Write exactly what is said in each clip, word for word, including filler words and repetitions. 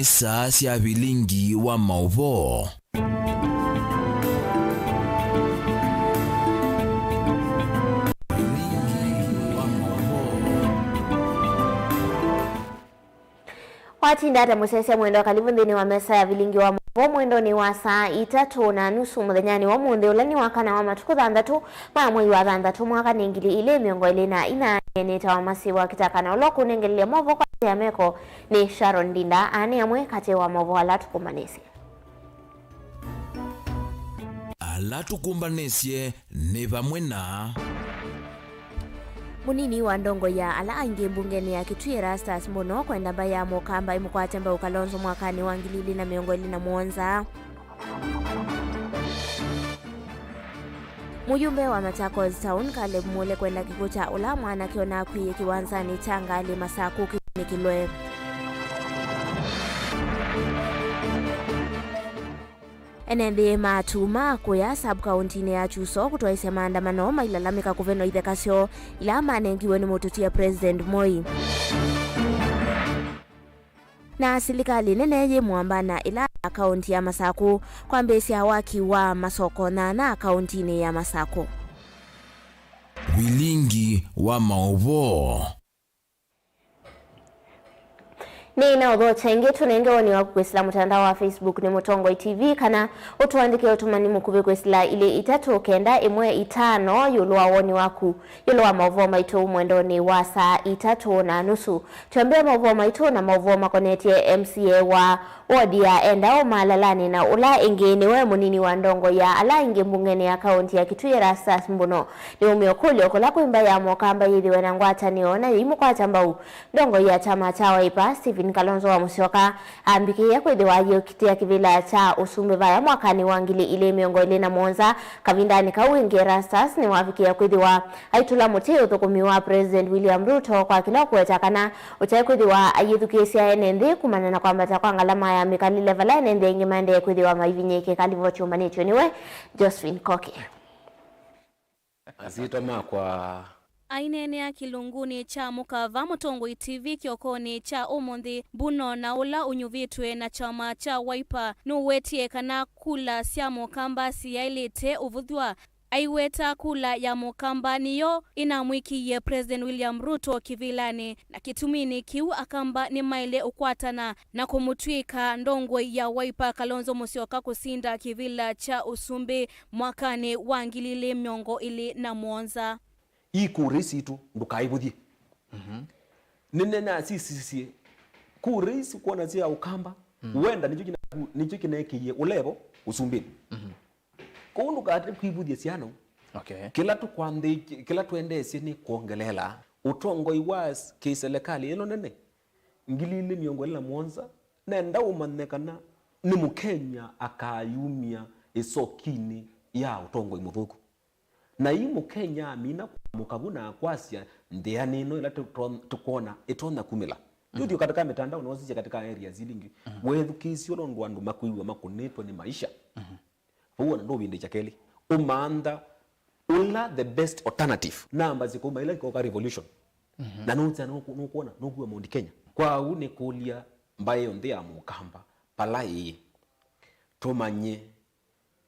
Saa sya vilingi wa maũvoo. Watinda ata mũsyaĩĩsya mwendwa, kalivu nthĩnĩ wa mesa ya vilingi wa maũvoo mwendonĩ wa saa itatũ na nusu mũthenyanĩ wa ũmũnthĩ, ũla nĩ wa kana wa matukũ thanthatũ ma mwei wa thanthatũ mwaka nĩ ngili ilĩ mĩongo ĩlĩ na ina. Nĩtawa Masi wa Kĩtakana, ũla ũkũnengelelya maũvoo kwa nzĩa ya meko nĩ Sharon Ndinda. Aa nĩ amwe katĩ wa maũvoo ala tũkũmbanĩsye. Ala tũkũmbanĩsye nĩ vamwe na mũnini wa ndongoi ya ala aingĩ mbungenĩ ya Kitui Erastus Mbuno kwenda mbaĩ ya Mũkamba ĩmũkwate mbau Kalonzo mwakanĩ wa ngili ilĩ na mĩongo ĩlĩ na mũonza. Mũyumbe wa Machakos Town, Caleb Mule kwenda kĩkw'ũ kya ũla mwanake ũnakw'ĩĩe kĩwanzanĩ kya ngalĩ Masakũ kĩkunĩkĩlwe. Ene nthĩ ma Tuma kũya sub-kauntinĩ ya Chuso kũtwaĩsya maandamano mailalamĩka kũvenwa itheka syoo ila manengiwe nĩ mũtũtie President Moi. Na silikalĩ nene yĩ Mwambana ĩla ya kaunti ya Masakũ kwambĩĩsya waki wa masoko nyanya kauntinĩ ya Masakũ. Vilingi wa maũvoo. Nĩ na ũthokya ĩngĩ tũnenge woni waku kwĩsĩla mũtandao wa Facebook nĩ Mũtongoi T V, kana ũtũandĩke ũtũmani mũkuvĩ kwĩsĩla ilĩ itatũ kenda ĩmwe itano ĩũlũ wa woni waku ĩũlũ wa maũvoo maitũ mwendonĩ wa saa itatũ na nusu. Twambĩe maũvoo maitũ na maũvoo makonetye M C A wa wodi ya Endau Malalanĩ, na ũla ĩngĩ nĩwe mũnini wa ndongoi ya ala aingĩ mbungenĩ ya kaunti ya Kitui Erastus Mbuno. Nĩumie ũkũlyo kũla kwĩ mbaĩ ya Mũkamba yĩthĩwe na ngwatanĩo na yĩimũkwata mbau. Ndongoi ya kyama kya Wiper, Stephen Kalonzo wa Musyoka, ambĩkĩie kwĩthĩwa ayĩũkitĩa kĩvĩla kya ũsumbĩ vaya mwakanĩ wa ngili ilĩ mĩongo ĩlĩ na mũonza. Kavindanĩ kau ĩngĩ, Erastus nĩwavikĩie kwĩthĩwa aitũla mũtĩ ũthũkũmi wa President William Ruto kwa kĩla ũkũweta kana ũtaĩ kwĩthĩwa ayĩthukĩĩsya ene nthĩ kumana na kwambata kwa ngalama ya mĩkalĩle vala ene nthĩ aingĩ maendee kwĩthĩwa maivinyĩĩkĩka. Livoti ũmbanĩtw'e nĩwe Josephine Koke. Asyĩtwa makwa. Aineenea kĩlungunĩ kya mũkava Mũtongoi T V kĩokonĩ kya ũmũnthĩ, Mbuno na ũla ũnyuvĩtwe na kyama kya Wiper nũwetie kana kula sya Mũkamba siyaĩlĩte ũvũthw'a. Aiweta kula ya Mũkamba nĩyo ĩnamwĩkĩie President William Ruto kĩvĩlanĩ, na kĩtuminĩ kĩu Akamba nĩmaĩle ũkwatana na kũmũtw'ĩka ndongoi ya Wiper Kalonzo Musyoka kũsinda kĩvĩla kya ũsumbĩ mwakanĩ wa ngili ilĩ mĩongo ĩlĩ na mũonza. Ii kura ii sitũ ndũkaivũthye. Mhm. Nĩnĩnasisisye kura ii sikwona sya Ũkamba, mm, wenda nĩkyo kĩna-, nĩkyo kĩneekĩie ũlevo ũsumbĩnĩ. Mhm. Kwoou ndũkate kwivũthya syana. Okay. Kĩla tũkwanthĩ-, kĩla twendeesye nĩ kwongeleela ũtongoi wa s-, kĩselekalĩ ĩno nene. Ngili ilĩ mĩongo ĩlĩ na mũonza, nenda ũmanye kana nĩ Mũkenya akayumya ĩsokinĩ ya ũtongoi mũthũku. Na ii Mũkenya amina kũamũka vu na akwasya nthĩanĩ ĩno ĩla tũto-, tũkwona ĩtonya kumĩla. Yu thiĩ katika mitandao na ũsisye katika areas ili ingĩ. Mhm. Wethukĩĩsye ũla ũndũ andũ makwĩw'a makũnĩtwe nĩ maisha. Mhm. Vau ona ndũvindĩkya kelĩ. Ũmantha ũla the best alternative. Namba sikouma ila ikoka revolution. Mhm. Na nũnzĩa nũkwona, nũkua Mount Kenya. Kwa ũu nĩkũlya mbaĩ yonthe ya Mũkamba, vala ĩĩ. Tũmanye,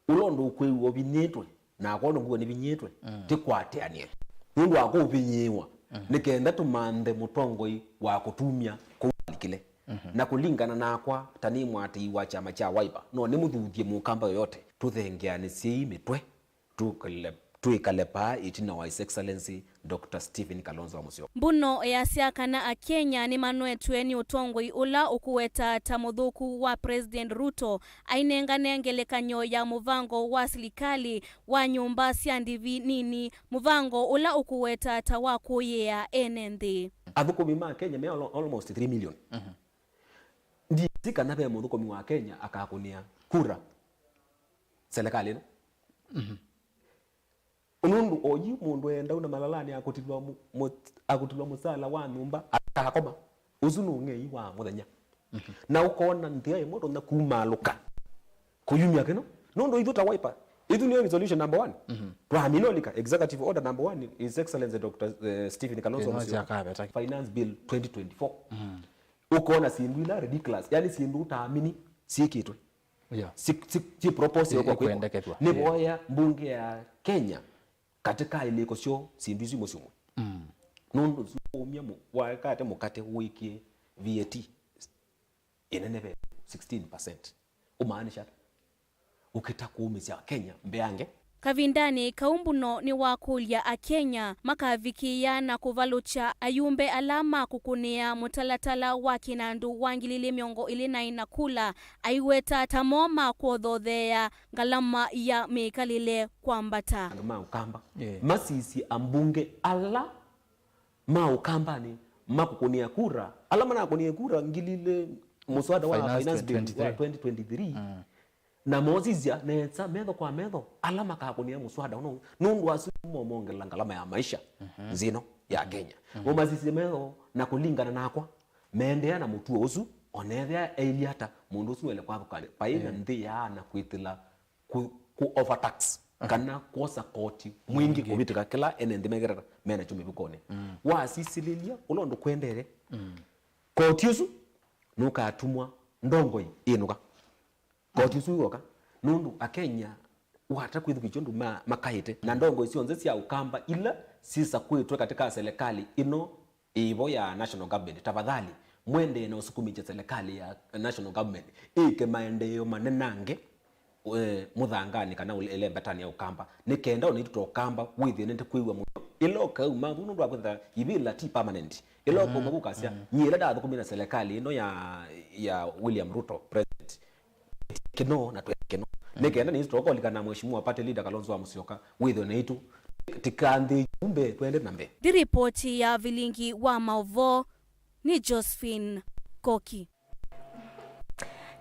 ũla ũndũ ũkwĩw'a ũvinyĩtwe, nakwa ũndũ ngwĩw'a nĩvinyĩtwe, mm, tĩkwatĩanĩe. Nũndũ wa kũvinyĩĩwa, mm, nĩ kenda tũmanthe mũtongoi wa kũtumya kũu alikile. Mhm. Na kũlingana nakwa, ta nĩ mwatĩi wa kyama kya Wiper, no nĩmũthuthye Mũkamba yoyote, tũthengeanĩsyei mĩtwe. Tũkale-, twĩkale paa ĩtina wa His Excellency Doctor Stephen Kalonzo Musyoka. Mbuno easya kana Akenya nĩmanwetwe nĩ ũtongoi ũla ũkũweta ta mũthũku wa President Ruto, ainengane ngelekany'o ya mũvango wa silikalĩ wa nyũmba sya ndivi nini, mũvango ũla ũkũweta ta wa kũyĩa ene nthĩ. Athũkũmi ma Kenya me al-, almost three million. Mhm. Ndiĩsĩ kana ve mũthũkũmi wa Kenya akakũnĩa kura silikalĩ ĩno. Mhm. Nũndũ oyu mũndũ eenda una malalanĩ akũtilwa mu-, mu-, akũtilwa mũsala wa nyũmba, akakoma. Ũsu nĩ ũng'ei wa mũthenya. Mhm. Na ũkona nthĩa ĩmwe tonya kumaalũka kũyumya kĩno. Nũndũ ithu ta Wiper, ithu nĩyo resolution number one. Mhm. Twamina ũlika executive order number one, His Excellency Doctor, eh, Stephen Kalonzo Musyoka. Finance Bill twenty twenty-four. Mhm. Ũkona syĩndũ ila ridiculous, yani syĩndũ ũtaamini syĩkĩtwe. Yeah. Si, si, si propose. Ĩ-, kwa kwĩkwa. Ĩkwendekethwa. Nĩ, yeah, voya mbunge ya Kenya katika ilĩko syo syĩndũ isu mũsyĩ ũmwe. Mm. Nũndũ ũsu waumya mũ-, waekate mũkate wĩkie V A T ĩneneve sixteen percent. Ũmaanisha ata? Ũkĩta kũũmĩsya Kenya mbeange. Kavindanĩ kau, Mbuno nĩwakũlya Akenya makavikĩĩa na kũvalũkya ayumbe ala makũkũnĩa mũtalatala wa kĩnandũ wa ngili ilĩ mĩongo ĩlĩ na ĩna kula, aiweta ta mo ma kwothotheea ngalama ya mĩkalĩle kwambata. Andũ ma Ũkamba, yeah, masisye ambunge ala ma Ũkambanĩ makũkũnĩa kura, ala manakũnĩe kura ngili ilĩ mũswada wa finance bill wa twenty twenty-three. Mm. Na mosisya nesa metho kwa metho ala makakũnĩa mũswada ũno, nũndũ asu mo mongela ngalama ya maisha, mhm, nthĩ ĩno ya Kenya. Mhm. Momasisye metho na kũlingana nakwa, meendeea na mũtuo ũsu, onethĩa eilye ata, mũndũ ũsu nũele kwathũkany'a. Paĩ na, eh, nthĩ yaana kwĩtĩla ku, ku overtax, aha, kana kwosa koti mwingĩ, mwingĩ, kũvĩtĩka kĩla ene nthĩ megerera, menakyo mĩvukonĩ. Mm. Wasisilĩlya ũla ũndũ kwendeere, mm, koti ũsu nũkatumwa ndongoi ĩnũka. Koti ũsu wĩoka, nũndũ Akenya wata kwĩthukĩĩsya ũndũ ma, makaĩte, na ndongoi syonthe sya Ũkamba ila sisakwĩtwe katika serikali ĩno ĩvo ya national government, tafadhali, mwendee na ũsukumĩkya serikali ya national government ĩke maendeeo manenange, eh, mũthanganĩ kana ũle-, ĩlembetanĩ ya Ũkamba, nĩ kenda ona itũ ta Ũkamba wĩthĩe nĩtũkwĩw'a mũyo. Ĩla ũkauma vu nũndũ wa kwĩtha ivĩla ti permanent. Ĩla, mm, ũkauma vu ũkasya, mm, nyie ĩla ndathũkũmie na serikali ĩno ya, ya William Ruto, president, kĩno na twĩ kĩno. Mm. Nĩ kenda nĩsĩ tũkolikana na Mheshimiwa Party Leader Kalonzo wa Musyoka, wĩthwe naitũ, tikanthĩ mbee, twende na mbee. Nĩ ripoti ya Vilingi wa Maũvoo, nĩ Josephine Koki.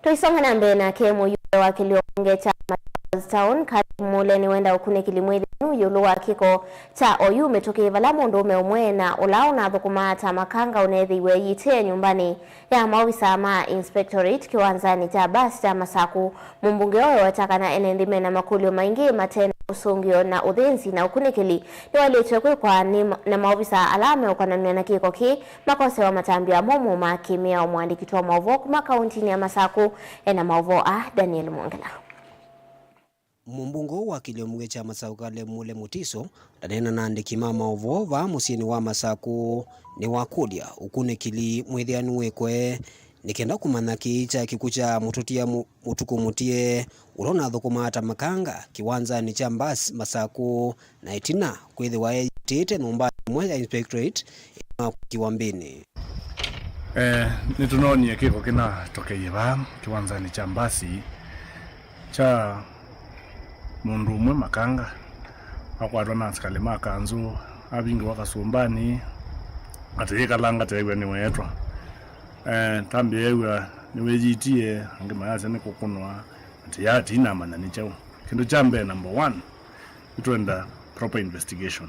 Tũisonga na mbee nake, mũyumbe wa kĩlio mbunge kya Machakos Town, Caleb Mule, nĩwenda ũkunĩkĩli mwĩthĩanu ĩũlũ wa kĩko kya oyu mĩtũkĩ, vala mũndũũme ũmwe na ũla ũnathũkũmaa ta makanga ũneethĩiwe eyitĩe nyũmbanĩ ya maovisa ma inspectorate kĩwanzanĩ kya basi kya Masaku. Mũmbunge ũũ eweta kana ene nthĩ mena makũlyo maingĩ mate na ũsũngĩo na ũthĩnzi na ũkunĩkĩli nĩwaĩlĩtwe kwĩkwa nĩ ma-, na maovisa ala meũkonanw'a na kĩko kĩĩ makosewa matambya momũ ma kĩmĩao. Mũandĩki witũ wa maũvoo kuma kauntinĩ ya Masaku ena maũvoo aa, Daniel Mwongela. Mũmbunge ũũ wa kĩlio mbunge kya Masaku, Caleb Mule Mutiso, ndaneena na andĩki ma maũvoo vaa mũsyĩnĩ wa Masaku, nĩwakũlya ũkunĩkĩli mwĩthĩanu wĩkwe nĩ kenda kũmanya kĩĩ kya kĩkw'ũ kya mũtũtia mu-, Mũtukũ Mũtie, ũla ũnathũkũmaa ta makanga kĩwanzanĩ kya mbasi Masaku, na ĩtina kwĩthĩwa eyitĩte nyũmbanĩ ĩmwe ya inspectorate ĩtina wa kũkiwa mbĩnĩ. Eh, nĩtũnoonie kĩko kĩnatokeiwe vaa kĩwanzanĩ kya mbasi kya mũndũ ũmwe makanga akwatwa na asikalĩ ma kanzũ, avingĩwa kasũmbanĩ, atĩ yĩkalanga teew'a nĩweetwa. Eh, tambĩa eew'a nĩwĩyitie, angĩ mayasya nĩ kũkũnwa, atĩ ya tinamanya nĩ kyaũ. Kĩndũ kya mbee, number one, nĩtwenda proper investigation.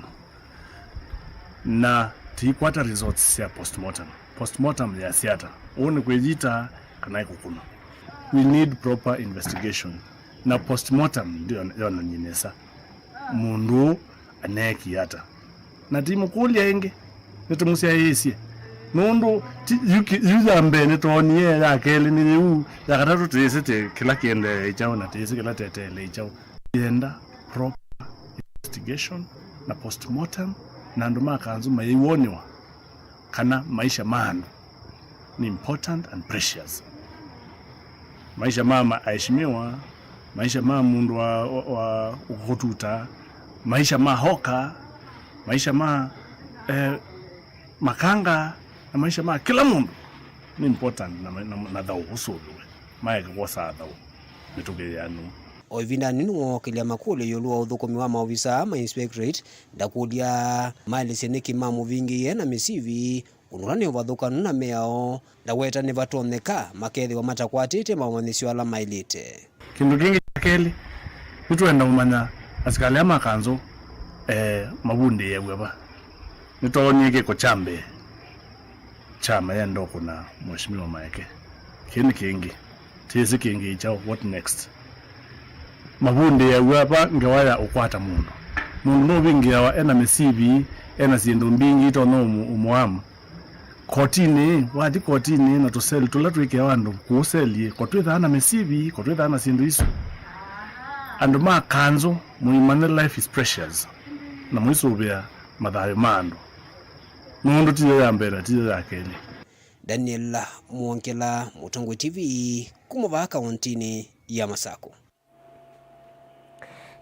Na tũikwata results sya postmortem. Postmortem yasya ata? Ũũ nĩ kwĩyita kana nĩ kũkũnwa? We need proper investigation. Na postmortem ndio yonanie nesa mũndũ ũũ aneekie ata. Na tũimũkũlya ĩngĩ, nĩtũmũsyaĩĩsye. Nũndũ ti, yu ki-, yu ya mbee nĩtwoonie, ya kelĩ nĩ yĩu, ya katatũ tũyĩsĩ tĩ kĩla kĩendeee kyaũ na tũyĩsĩ kĩla teteele kyaũ. Yenda proper investigation na postmortem, na andũ ma kanzũ mayĩwonĩwa kana maisha ma andũ ni important and precious. Maisha ma ma-, aheshimiwa, maisha ma mũndũ wa, wa, wa kũtuta, maisha ma hawker, maisha ma, eh, makanga, na maisha ma kĩla mũndũ ni important na, na, na thaũ ũsũvĩwe. Maeke kwosaa thaũ mĩtũkĩ yanu. O ĩvindanĩ nĩwokĩlya makũlyo ĩũlũ wa ũthũkũmi wa maovisa ma inspectorate, ndakũlya maelesye nĩkĩ mamũvingĩie na mĩsivi, ũndũ ũla nĩ ũvathũkanu na mĩao, ndaweta nĩvatonyeka makethĩwa matakwatĩte mamanyĩsyo ala maĩlĩte. Kĩndũ kĩngĩ kya kelĩ, nĩtwenda ũmanya asikalĩ aa ma kanzũ, eh, mavundĩĩaw'a va? Nĩtwoonie kĩko kya mbee kya mayenda ũkũna Mheshimiwa Maeke. Kĩĩ nĩ kĩngĩ. Tĩsĩ kĩngĩ kyaũ, what next? Mavundĩĩaw'a va ngewa ya ũkwata mũndũ? Mũndũ nũvingĩawa ena mĩsivi, ena syĩndũ mbingĩ itonya ũmũ-, ũmũamu. Kotinĩ, wathi kotinĩ na tũseli tũla twĩkĩawa andũ kũu seli, ko twĩthaa na mĩsivi, ko twĩthaa na syĩndũ isu. Andũ ma kanzũ, mũimanye life is precious, na mũisũvĩa mathayũ ma andũ. Nũndũ tiyo ya mbee na tiyo ya kelĩ. Daniel Mwongela, Mũtongoi T V, kuma vaa kauntinĩ ya Masakũ.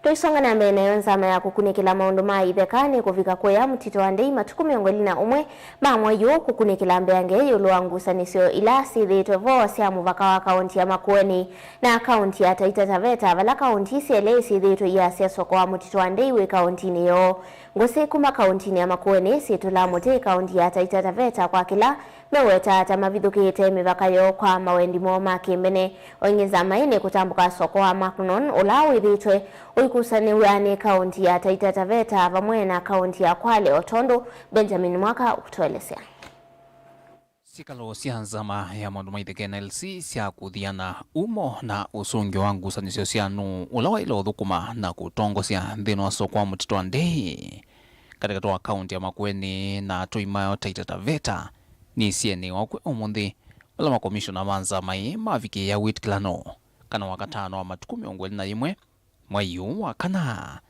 Tũisonga na mbee nayo, nzama ya kũkunĩkĩla maũndũ ma itheka nĩ kũvika kũya Mũtitũ wa Ndei matukũ mĩongo ĩlĩ na ũmwe ma mwei ũũ, kũkunĩkĩla mbeange ĩũlũ wa ngusanĩsyo ila syĩthĩĩtwe vo sya mũvaka wa kaunti ya Makueni na kaunti ya Taita Taveta, vala kaunti isu syelĩ syĩthĩĩtwe iasya soko wa Mũtitũ wa Ndei wĩ kauntinĩ yoo. Ngũsĩ kuma kauntinĩ ya Makueni syĩtũlaa mũtĩ kaunti ya Taita Taveta kwa kĩla mewetaa ta mavithũkĩĩte mĩvaka yoo kwa mawendi moo ma kĩmbene. O ĩngĩ nzama ĩĩ nĩ kũtambũka soko wa Macnon, ũla wĩthĩĩtwe ũikusanĩw'a nĩ kaunti ya Taita Taveta vamwe na kaunti ya Kwale, o tondũ Benjamin Mwaka ũkũtũelesya. Syĩkalo sya nzama ya maũndũ ma itheka N L C sya kũthiana umo na ũsũngĩo wa ngusanĩsyo sya nũũ ũla waĩle ũthũkũma na kũtongosya nthĩnĩ wa soko wa Mũtitũ wa Ndei katĩkatĩ wa kaunti ya Makueni na atũi mayo Taita Taveta nĩsyĩanĩwa kwĩ ũmũnthĩ, vala makomishona ma nzama ĩĩ mavikĩĩa wĩtĩkĩlano kana wakatano wa matukũ mĩongo ĩlĩ na ĩmwe mwei ũũ wa kana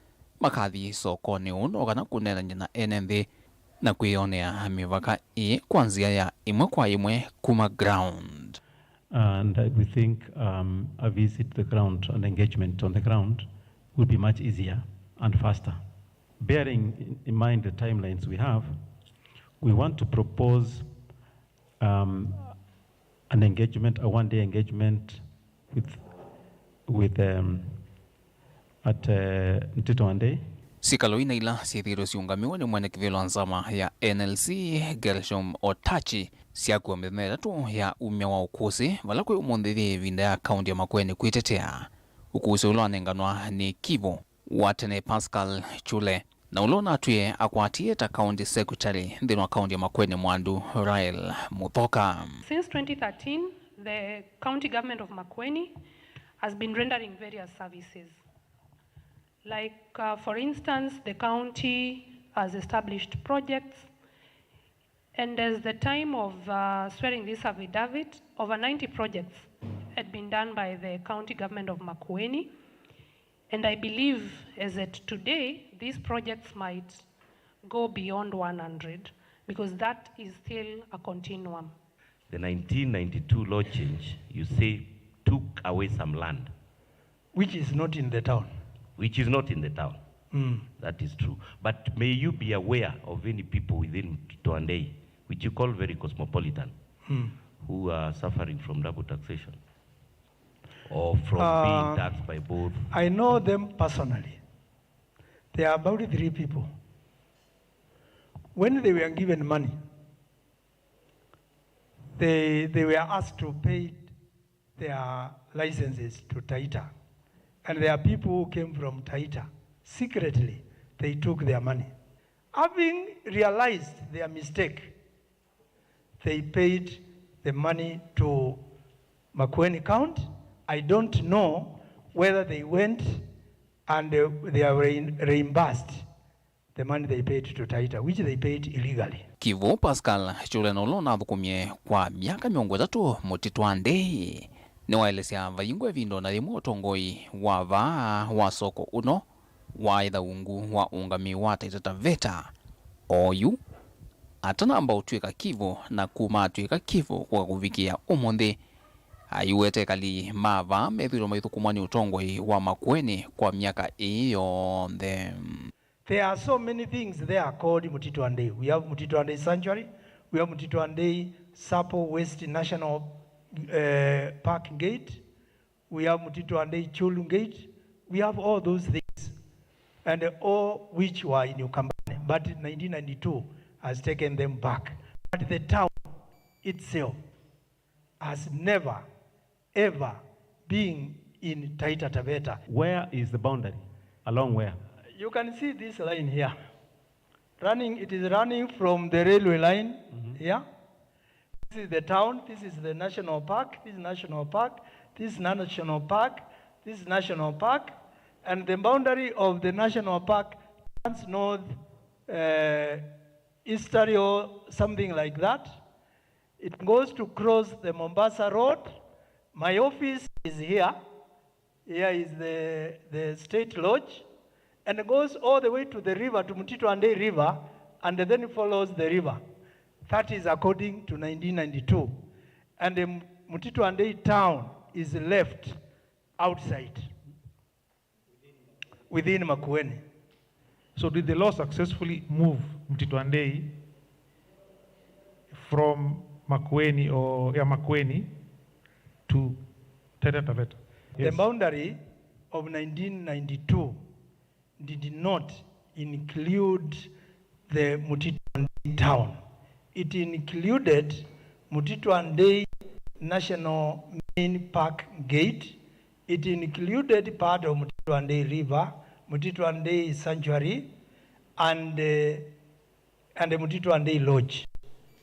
makathi sokonĩ ũũ no kana kũneenany'a na ene nthĩ na kwĩyonea mĩvaka ĩĩ kwa nzĩa ya ĩmwe kwa ĩmwe kuma ground. And, uh, we think, um, a visit to the ground, an engagement on the ground would be much easier and faster. Bearing in, in mind the timelines we have, we want to propose, um, an engagement, a one-day engagement with, with, um, at, uh, Mtito Wandei. Syĩkalo ina ila syĩthĩĩtwe siũngamiwe nĩ mwene kĩvĩla wa nzama ya N L C, Gershom Otachi, syakua mĩthenya ĩtatũ ya umya wa ũkũsĩ, vala kwĩ ũmũnthĩ yĩ ĩvinda ya kaunti ya Makueni kwĩtetea. Ũkũsĩ ũla wanenganwa nĩ Kivu wa tene Pascal Chule, na ũla ũnatwie akwatie ta county secretary nthĩnĩ wa kaunti ya Makueni Mwandu Rael Muthoka. Since twenty thirteen, the county government of Makueni has been rendering various services. Like, uh, for instance, the county has established projects. And as the time of, uh, swearing this affidavit, over ninety projects had been done by the county government of Makueni. And I believe as at today, these projects might go beyond one hundred because that is still a continuum. The nineteen ninety-two law change, you say, took away some land. Which is not in the town. Which is not in the town. Mm. That is true. But may you be aware of any people within Mtito Wandei, which you call very cosmopolitan, mm, who are suffering from double taxation or from, uh, being taxed by both? I know them personally. They are about three people. When they were given money, they, they were asked to pay their licenses to Taita. And there are people who came from Taita. Secretly, they took their money. Having realized their mistake, they paid the money to Makueni County. I don't know whether they went and, uh, they are rein-, reimbursed the money they paid to Taita, which they paid illegally. Kivu Pascal Chule, na ũla ũnathũkũmie kwa myaka mĩongo ĩtatũ Mũtitũ Wandei, nĩwaelesya vaingwa ĩvinda o na yĩmwe ũtongoi wa vaa wa soko ũno waaĩtha ungu wa ũngamĩi wa Taita Taveta. Oyu atanamba ũtw'ĩka Kivu, na kuma atw'ĩka Kivu kũka kũvikĩa ũmũnthĩ, aiweta ekali ma vaa methĩĩtwe maithũkũmwa nĩ ũtongoi wa Makueni kwa myaka ĩĩ yonthe. There are so many things there called Mtito Wandei. We have Mtito Wandei Sanctuary, we have Mtito Wandei Sapo West National, uh, Park Gate, we have Mtito Wandei Chulu Gate, we have all those things, and all which were in Ukambani, but nineteen ninety-two has taken them back. But the town itself has never, ever been in Taita Taveta. Where is the boundary? Along where? You can see this line here. Running, it is running from the railway line, mm-hmm, here. This is the town, this is the national park, this is national park, this is national park, this is national park, and the boundary of the national park turns north, uh, easterly or something like that. It goes to cross the Mombasa Road. My office is here. Here is the, the State Lodge. And goes all the way to the river, to Mtito Andei River, and then follows the river. That is according to nineteen ninety-two. And the Mtito Andei town is left outside, within Makueni. So did the law successfully move Mtito Andei from Makueni or, yeah, Makueni to Taita Taveta? The Yes. boundary of nineteen ninety-two did not include the Mtito Andei town. It included Mtito Andei National Main Park Gate. It included part of Mtito Andei River, Mtito Andei Sanctuary, and, uh, and the Mtito Andei Lodge.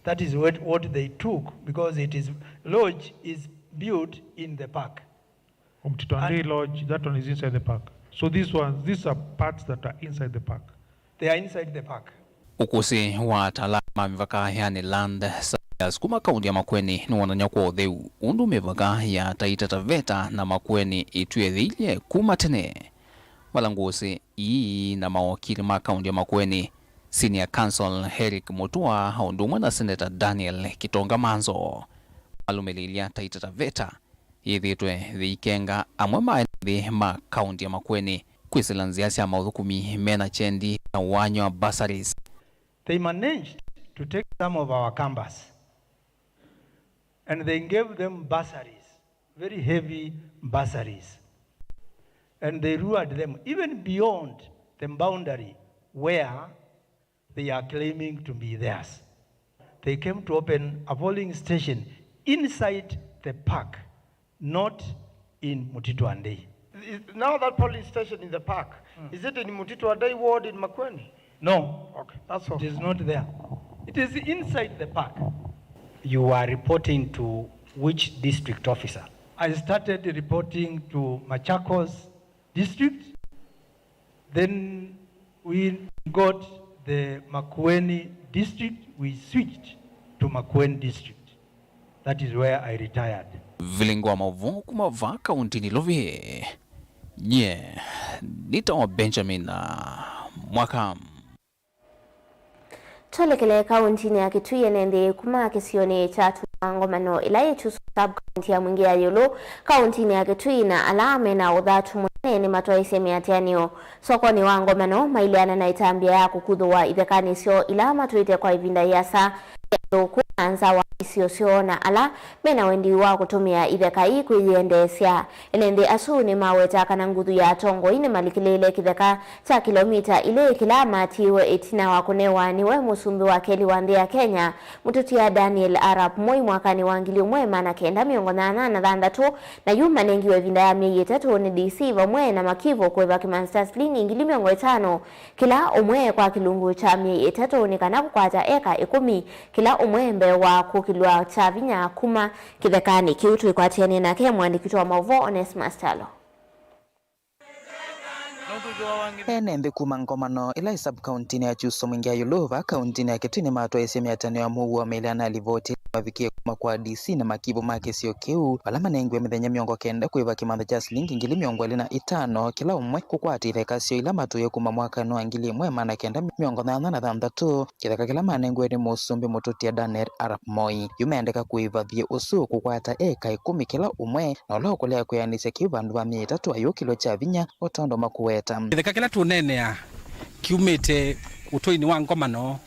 That is what, what they took, because it is, lodge is built in the park. Mtito Andei Lodge, that one is inside the park. So these ones, these are parts that are inside the park. They are inside the park. Ũkũsĩ wa ataalamu ma mĩvaka, yani land surveyors, kuma kaunti ya Makueni nĩwonany'a kwa ũtheu ũndũ mĩvaka ya Taita Taveta na Makueni ĩtw'ĩthĩilye kuma tene. Malangũsĩ ii na mawakili ma kaunti ya Makueni, Senior Counsel Eric Mutua, o ũndũ ũmwe na Senator Daniel Kitonga Manzo, malũmĩlĩilya Taita Taveta yĩthĩĩtwe yĩikenga amwe ma ene nthĩ ma kaunti ya Makueni kwĩsĩla nzĩa sya maũthũkũmi mena kyendi ta ũany'o wa bursaries. They managed to take some of our campers and they gave them bursaries, very heavy bursaries, and they lured them even beyond the boundary where they are claiming to be theirs. They came to open a polling station inside the park, not in Mtito Andei. Is, now that polling station in the park, Mm. is it in Mtito Andei ward in Makueni? No. Okay, that's all. It is not there. It is inside the park. You are reporting to which district officer? I started reporting to Machakos district. Then we got the Makueni district, we switched to Makueni district. That is where I retired. Vilingi wa maũvoo kuma vaa kaunti Nairobi, nyie nĩtawa Benjamin, ah, Mwaka. Twelekele kauntinĩ ya Kitui, ene nthĩ kuma kĩsionĩ kya Tuma Ngomano, ĩla yĩ Kyusũ sub-county ya Mwingi ya ĩũlũ, kauntinĩ ya Kitui, na ala mena ũthatu mũnene nĩmatwaĩsye mĩatĩanĩo sokonĩ wa Ngomano, maileana na ĩtambya ya kũkuthũwa ithekanĩ syoo ila matũĩte kwa ĩvinda ĩasa, ĩũlũ na nza wa isio syoo, na ala mena wendi wa kũtũmĩa itheka ii kwĩyĩendeesya. Ene nthĩ asu nĩmaweta kana nguthu ya atongoi nĩmalikĩlĩĩle kĩtheka kya kĩlomita ilĩ kĩla matiiwe ĩtina wa kũnewa nĩwe mũsumbĩ wa kelĩ wa nthĩ ya Kenya, mũtũtia Daniel Arap Moi, mwakanĩ wa ngili ĩmwe maana kenda mĩongo nyanya na thanthatũ, na yu manengiwe ĩvinda ya myei ĩtatũ nĩ D C vamwe na makivũ kũĩva kĩmanzi kya silingi ngili mĩongo ĩtano kĩla ũmwe kwa kĩlungu kya myei ĩtatũ, nĩ kana kũkwata eka ĩkũmi kĩla ũmwe mbee wa kũkĩlw'a kya vinya kuma kĩthekanĩ kĩu. Twĩkwatĩanĩe nake mũandĩki witũ wa maũvoo Onesmus Kyalo. Ene nthĩ kuma Ngomano, ĩla ĩ sub-county-inĩ ya Kyusũ Mwingi ya ĩũlũ, vaa kaunti-inĩ ya Kitui, nĩmatwaĩsye mĩatĩanĩo ya mũuo maileana na livoti ĩla mavikie kuma kwa D C na makivũ ma kĩsio kĩu, vala manengiwe mĩthenya mĩongo kenda kũĩva kĩmanthi kya silingi ngili mĩongo ĩlĩ na itano kĩla ũmwe kũkwata itheka syoo ila matũie kuma mwakanĩ wa ngili ĩmwe maana kenda mĩongo nyanya na thanthatũ, kĩtheka kĩla manengiwe nĩ mũsumbĩ mũtũtia Daniel Arap Moi. Yu mendeka kũĩva vyũ ũsu kũkwata eka ĩkũmi kĩla ũmwe, na ũla ũkũlea kwĩanĩsya kĩu vandũ va myei ĩtatũ ayũkĩlw'a kya vinya, o tondũ makũweta. Kĩtheka kĩla tũneenea kiumĩte ũtũinĩ wa Ngomano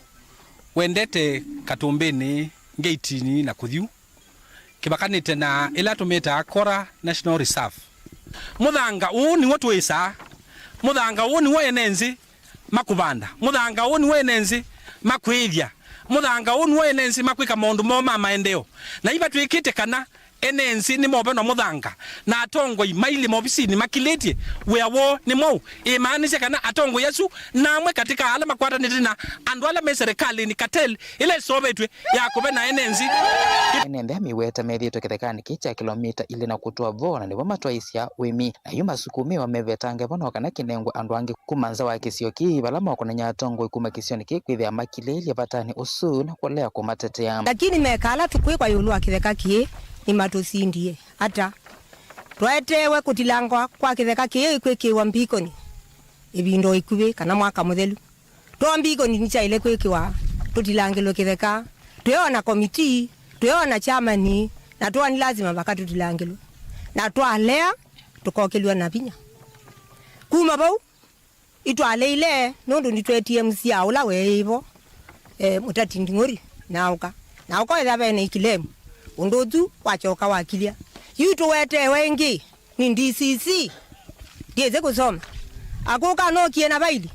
wendete Katũmbĩnĩ, Ngeitini na kũthyu, kĩvakanĩte na ĩla tũmĩtaa Kora National Reserve. Mũthanga ũũ nĩw'o tũĩsaa, mũthanga ũũ nĩw'o ene nzĩ makũvanda, mũthanga ũũ nĩw'o ene nzĩ makwĩĩthya, mũthanga ũũ nĩw'o ene nzĩ makwĩka maũndũ moo ma maendeeo. Na iva twĩkĩte kana ene nzĩ nĩmovenwa mũthanga, na atongoi mailye maovisinĩ makilĩtye wĩa woo nĩ mwaũ? Ĩmaanisye kana atongoi asu na amwe katĩ ka ala makwatanĩte na andũ ala me serikalĩnĩ, cartel ĩla ĩseũvĩtw'e ya kũvena ene nzĩ. Ene nthĩ amĩweta methĩĩtwe kĩthekanĩ kĩĩ kya kĩlomita ilĩ na kũtũa vo, na nĩvo matwaĩĩsya ũĩmi, na yu masukũmĩĩwa mevetange vo, no kana kĩnengwe andũ angĩ kuma nza wa kĩsio kĩĩ, vala makonany'a atongoi kuma kĩsionĩ kĩĩ kwĩthĩa makilĩĩlye vatanĩ ũsu na kũlea kũmatetea. Lakini meka ala tũkwĩkwa ĩũlũ wa kĩtheka kĩĩ nĩmatũsindie. Ata? Twaetewe kũtilangwa kwa kĩtheka kĩĩ kwĩkĩĩwa mbikoni ĩvinda o ĩkuvĩ kana mwaka mũthelu. Too mbikoni nĩkyaĩle kwĩkĩwa tũtilangĩlwe kĩtheka. Twĩona komitii, twĩona kyamani, na twoo nĩ lasima vaka tũtilangĩlwe. Na twalea, tũkokĩlw'a na vinya. Kuma vau, itwaleile, nũndũ nĩtwetie M C A ũla weĩ vo, eh, Mũtati Nding'ori, na aũka. Na ũkoetha vene ikilemu. Ũndũ ũsu wakyoka wakilya. Yu tũwetewe ĩngĩ. Nĩ D C C. Ndiĩsĩ kũsoma. Akũka anokie na vaili.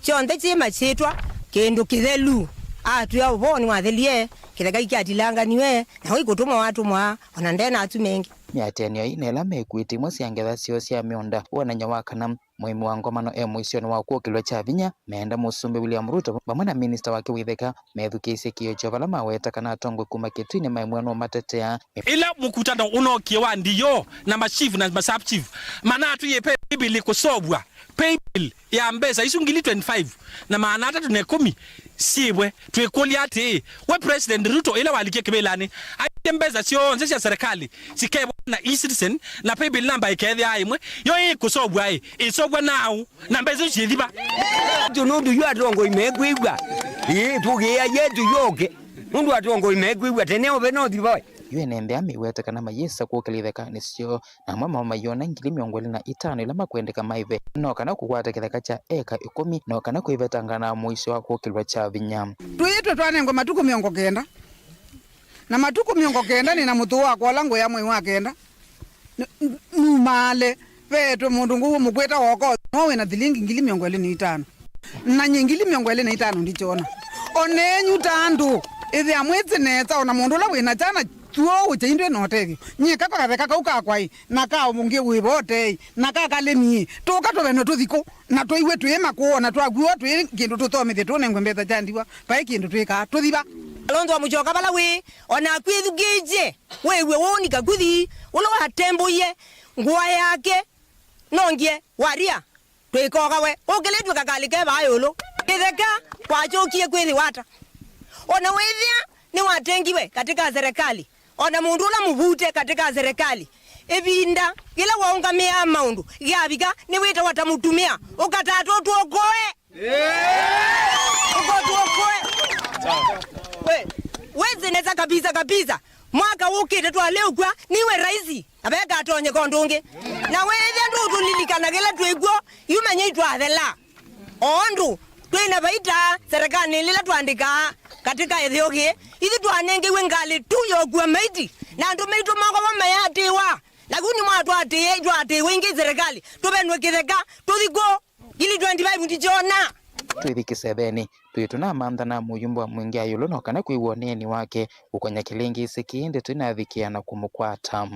Kyonthe kyĩ masyĩtwa, kĩndũ kĩthelu. Atwĩa ũvoo nĩwathelie, kĩtheka kĩatilanganiwe, na ũikũtũmwa watũmwa, ona ndena atu mengĩ. Mĩatĩanĩo ĩĩ na ĩla mekuĩte imwe sya ngetha syoo sya mĩũnda, wonany'a wa kana mũĩmi wa ngomano e mũisyonĩ wa kũkĩlw'a kya vinya, meenda Mũsumbĩ William Ruto vamwe na minista wake wa itheka methukĩĩsye kĩĩo kyoo vala maweta kana atongoi kuma Kĩtui nĩmaemwĩa nũmatetea. Ĩla mũkutano ũnookie wa D O na ma chief na ma sub chief, manatwĩie paybill kũsovw'a, paybill ya mbesa isu ngili twenty-five na maana atatũ na ĩkũmi syĩvwe. Twĩkũlya atĩĩ, we President Ruto ĩla walikie kĩvĩlanĩ, aisye mbesa syonthe sya serikali sikevwa na e-citizen na paybill number ĩkethĩaa ĩmwe, yo ĩkũsovw'a-ĩ, ĩsovw'a naaũ? Na mbesa isu syĩthi va? Tũ nũndũ yu atongoi mekwĩw'a. Ĩĩ, tũkĩĩa yetu yoke. Nũndũ atongoi mekwĩw'a tene ove no thiva we. Yu ene nthĩ amĩweta kana mayĩsa kũkĩla ithekanĩ syoo, na amwe mao mayona ngili mĩongo ĩlĩ na itano ila makwendeka maive, no kana kũkwata kĩtheka kya eka ĩkũmi, no kana kwĩvetanga na mũisyo wa kũkĩlw'a kya vinya. Twĩĩtwe twanengwe matukũ mĩongo kenda. Na matukũ mĩongo kenda nĩ na mũthũũ wakwa ũla ngũya mwei wa kenda. N-, n-, numaale, veetwe mũndũ ngũw'o mũkwĩta Wokoth, no wĩ na thilingi ngili mĩongo ĩlĩ na itano. Na nyie ngili mĩongo ĩlĩ na itano ndikyona. O nenyu ta andũ, ĩthĩa mwĩsĩ nesa, o na mũndũ ũla wĩ na kyana kyoo ũkyaindwe na ũtethyo. Nyie ka katheka kau kakwa-ĩ, na ka ũngĩ wĩ vo ũteĩ, na ka kalĩmi-ĩ, tũka tũvenwe tũthikũ, na tũiw'e twĩ makũũ, o na twakuwa twĩ kĩndũ tũthomethye, tũnengwe mbesa kya ndiwa, vai kĩndũ twĩkaa, tũthi va? Kalonzo wa Mũsyoka vala wĩ, o naku ĩthukĩĩkye. Wĩw'e wũũni kakuthi ũla watembũie ngũa yake nongie waria, twĩkoka we ũkĩlĩtw'e kakalĩ ke vaa ĩũlũ. Kĩtheka kwakyokie kwĩthĩwa ata? O na wĩthĩa nĩwatengiwe katĩ ka serikali, o na mũndũ ũla mũvute katĩ ka serikali, ĩvinda yĩla waũngamĩaa maũndũ yavika, nĩwĩtawa ta mũtumĩa, ũkatata ũtũokoe. Ũkotũokoe. We, wĩsĩ nesa kabisa kabisa. Mwaka wũkĩte twalĩũkw'a, niwe raisi, na vekatonyeka ũndũ ũngĩ. Na wĩthĩa ndũtũlilikana kĩla twĩ kw'o, yu manya itwathela. O ũndũ twĩ na vaita serikalĩ ĩla twandĩkaa katĩ ka ĩtheo kĩĩ, ithyĩ twanengiwe ngalĩ tu yokua maiti, na andũ maitũ moko vo mayatĩĩwa. Na kũ nĩmwatwatĩĩe, itwatĩĩwe ĩngĩ serikali, tũvenwe kĩtheka, tũthi kũ? Ngili twenty-five ndikyona. Twĩthi kĩsevenĩ, twĩ tũnamantha na mũyumba wa Mwingi Ayulu no kana kwĩw'a ũneeni wake ũkonya kĩlĩngĩsĩ kĩĩ ndeto inavikĩa na kũmũkwata.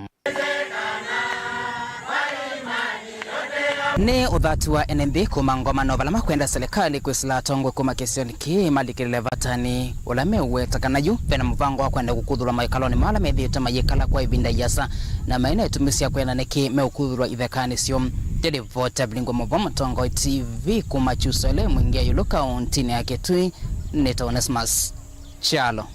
Nĩ ũthatu wa ene nthĩ kuma ngomano vala makwenda serikali kwĩsĩla atongoi kuma kĩsionĩ kĩĩ malikĩlĩle vatani, ũla meũweta kana yu vena mũvango wa kwenda kũkuthũlwa maikalonĩ ma ala methĩĩtwe mayĩkala kwa ĩvinda ĩasa, na maĩ na itumi sya kwenda nĩkĩ meũkuthũlwa ithekanĩ syoo. Nĩ livoti ya Vilingwa Mũvwa Mũtongoi T V kuma Kyusele, Mwingi Ayulu, kauntinĩ ya Kitui. Nĩ ta Onesmus Kyalo.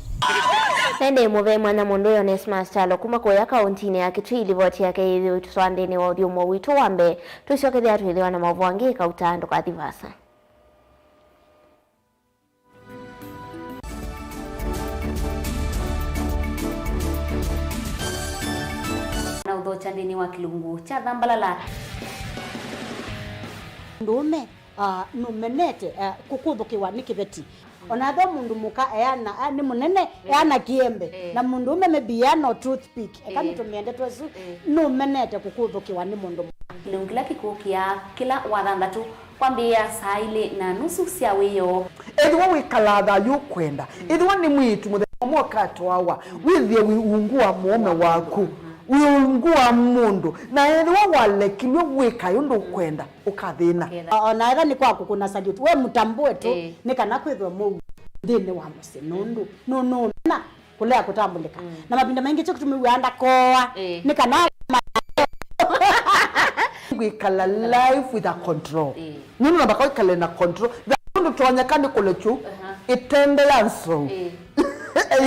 Nende mũvee mwanya mũndũ ũyũ Onesmus Kyalo kuma kũya kauntinĩ ya Kitui. Livoti yake yĩthĩwe ĩtũtwaa nthĩnĩ wa ũthyũmũo witũ wa mbee. Tũsyokethĩa twĩthĩwa na maũvoo angĩ, kauta ndũkathi vaasa. Na ũthokya nthĩnĩ wa kĩlungu kya Thambalala. Mũndũũme, ah, nũmenete, ah, kũkũthũkĩwa nĩ kĩveti. O na ethĩwa mũndũ mũka eana, ah, nĩ mũnene, eana kĩembe. Eh. Na mũndũũme maybe eana o toothpick. Eka, eh, nĩtũmĩe ndeto ĩsu, eh, nũmenete kũkũthũkĩwa nĩ mũndũ mũka. Kĩlungu kĩla kĩkũkĩa kĩla wa thanthatũ kwambĩĩa saa ilĩ na nusu sya wĩoo. Ethĩwa wĩkalaa thayũ ũkwenda, ethĩwa nĩ mwĩĩtu mũthenya ũmwe ũkatwawa, wĩthĩe wĩ ungu wa mũũme waku, Wĩ ungu wa mũndũ, na ethĩwa walekilw'e wĩka ũndũ ũkwenda, ũkathĩna. Ũkethĩa. O na ethĩwa nĩ kwa kũkũna salute, we mũtambue tu, ĩĩ, nĩ kana kwĩthwe mũu nthĩnĩ wa mũsyĩ, nũndũ nũnũmena kũlea kũtambũlĩka. Mm. Na mavinda maingĩ kyo kĩtumi wĩaa ndakoa, ĩĩ, nĩ kana kwĩkala life with a control. Ĩĩ. Nũndũ namba kwĩkale na control. Ve ũndũ tonyeka nĩ kũlekyu, aha, ĩtende ya nzou. Ĩĩ.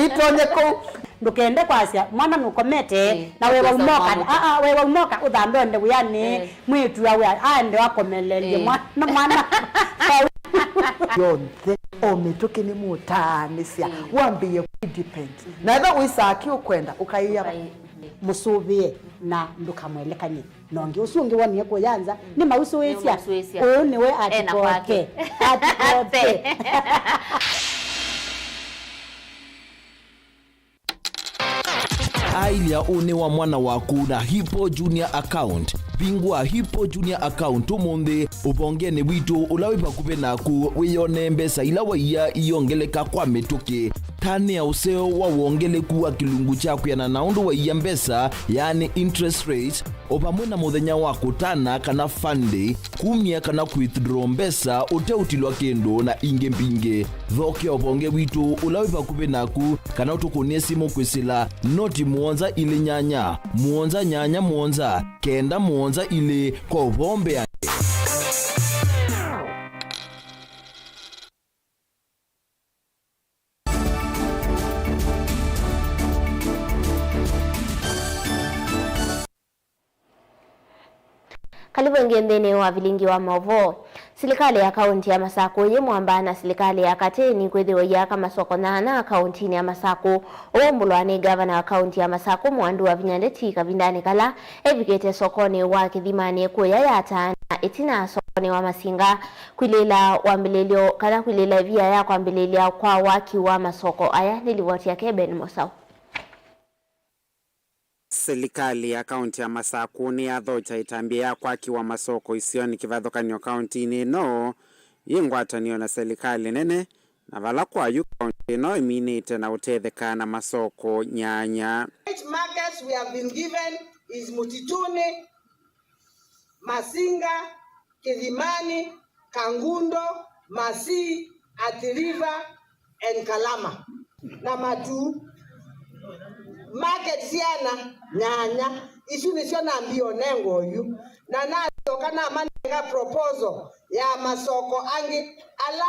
Ĩtonye kũu. Ndũkende kwasya mwana nũkomete, ĩĩ, na wewa ũkesa umoka mwana. Aa, wewa umoka ũthambe ũende wĩanĩ, ĩĩ, mwĩĩtu awe aende akomelelye, ĩĩ, mwana, mwana. Yonthe, o mĩtũkĩ nĩmũtaanĩsya, ĩĩ, wambĩĩe kwĩdepend. Mhm. Na ethĩwa wĩsaa kĩ ũkwenda, ũkaĩa. Ũkai-, mũsũvĩe na ndũkamwelekany'e. Na ũngĩ ũsu ũngĩ wonie kũya nza, mm, nĩmausũĩsya. Nĩmausũĩsya. Ũũ nĩwe. Ena atikoke kwake. Atikoke. Ailya ũnĩ wa mwana waku na Hippo Junior Account. Vingũa Hippo Junior Account ũmũnthĩ ũvongenĩ witũ ũla wĩ vakuvĩ naku, wĩyonee mbesa ila waiya iyongeleka kwa mĩtũkĩ. Tanĩa ũseo wa wongeleku wa kĩlungu kya kwĩanana na ũndũ waiya mbesa, yaani interest rate, o vamwe na mũthenya wa kũtana kana fun day, kumya kana kwithdraw mbesa ũteũtilwa kĩndũ, na ingĩ mbingĩ. Thokea ũvonge witũ ũla wĩ vakuvĩ naku, kana ũtũkũnĩe simũ kwĩsĩla noti mũonza ilĩ nyanya, mũonza nyanya mũonza, kenda mũonza ilĩ kwa ũvoo mbeanĩ. Kalĩvu ĩngĩ nthĩnĩ wa vilingi wa maũvoo. Silikalĩ ya kaunti ya Masakũ yĩ mwamba na silikalĩ ya katĩ nĩkwĩthĩwa iyaka masoko nyanya kauntinĩ ya Masakũ. Ũu ũmbũlwa nĩ ngavana wa kaunti ya Masakũ, Mwandu Wavinya Ndeti, kavindanĩ kala evikĩte sokonĩ wa Kĩthimanĩ kũya yataana ĩtina sokonĩ wa Masinga kwilĩĩla wambĩlĩlyo kana kwilĩĩla ĩvia ya kwambĩlĩlya kwa waki wa masoko aya. Nĩ livoti yake Ben Mosau. Silikalĩ ya kaunti ya Masakũ nĩyathokya ĩtambya ya kwaki wa masoko isionĩ kĩvathũkany'o kauntinĩ ĩno yĩ ngwatanĩo na silikalĩ nene, na vala kwa yu kaunti ĩno ĩminĩte na ũtetheka na masoko nyanya. Eight markets we have been given is Mutituni, Masinga, Kĩthimani, Kangundo, Masii, Athi River, and Kalama. Na Matuu. Market syana nyanya. Isu nĩsyo nambie ũnenga oyu. Na nasyoka namanenga proposal ya masoko angĩ ala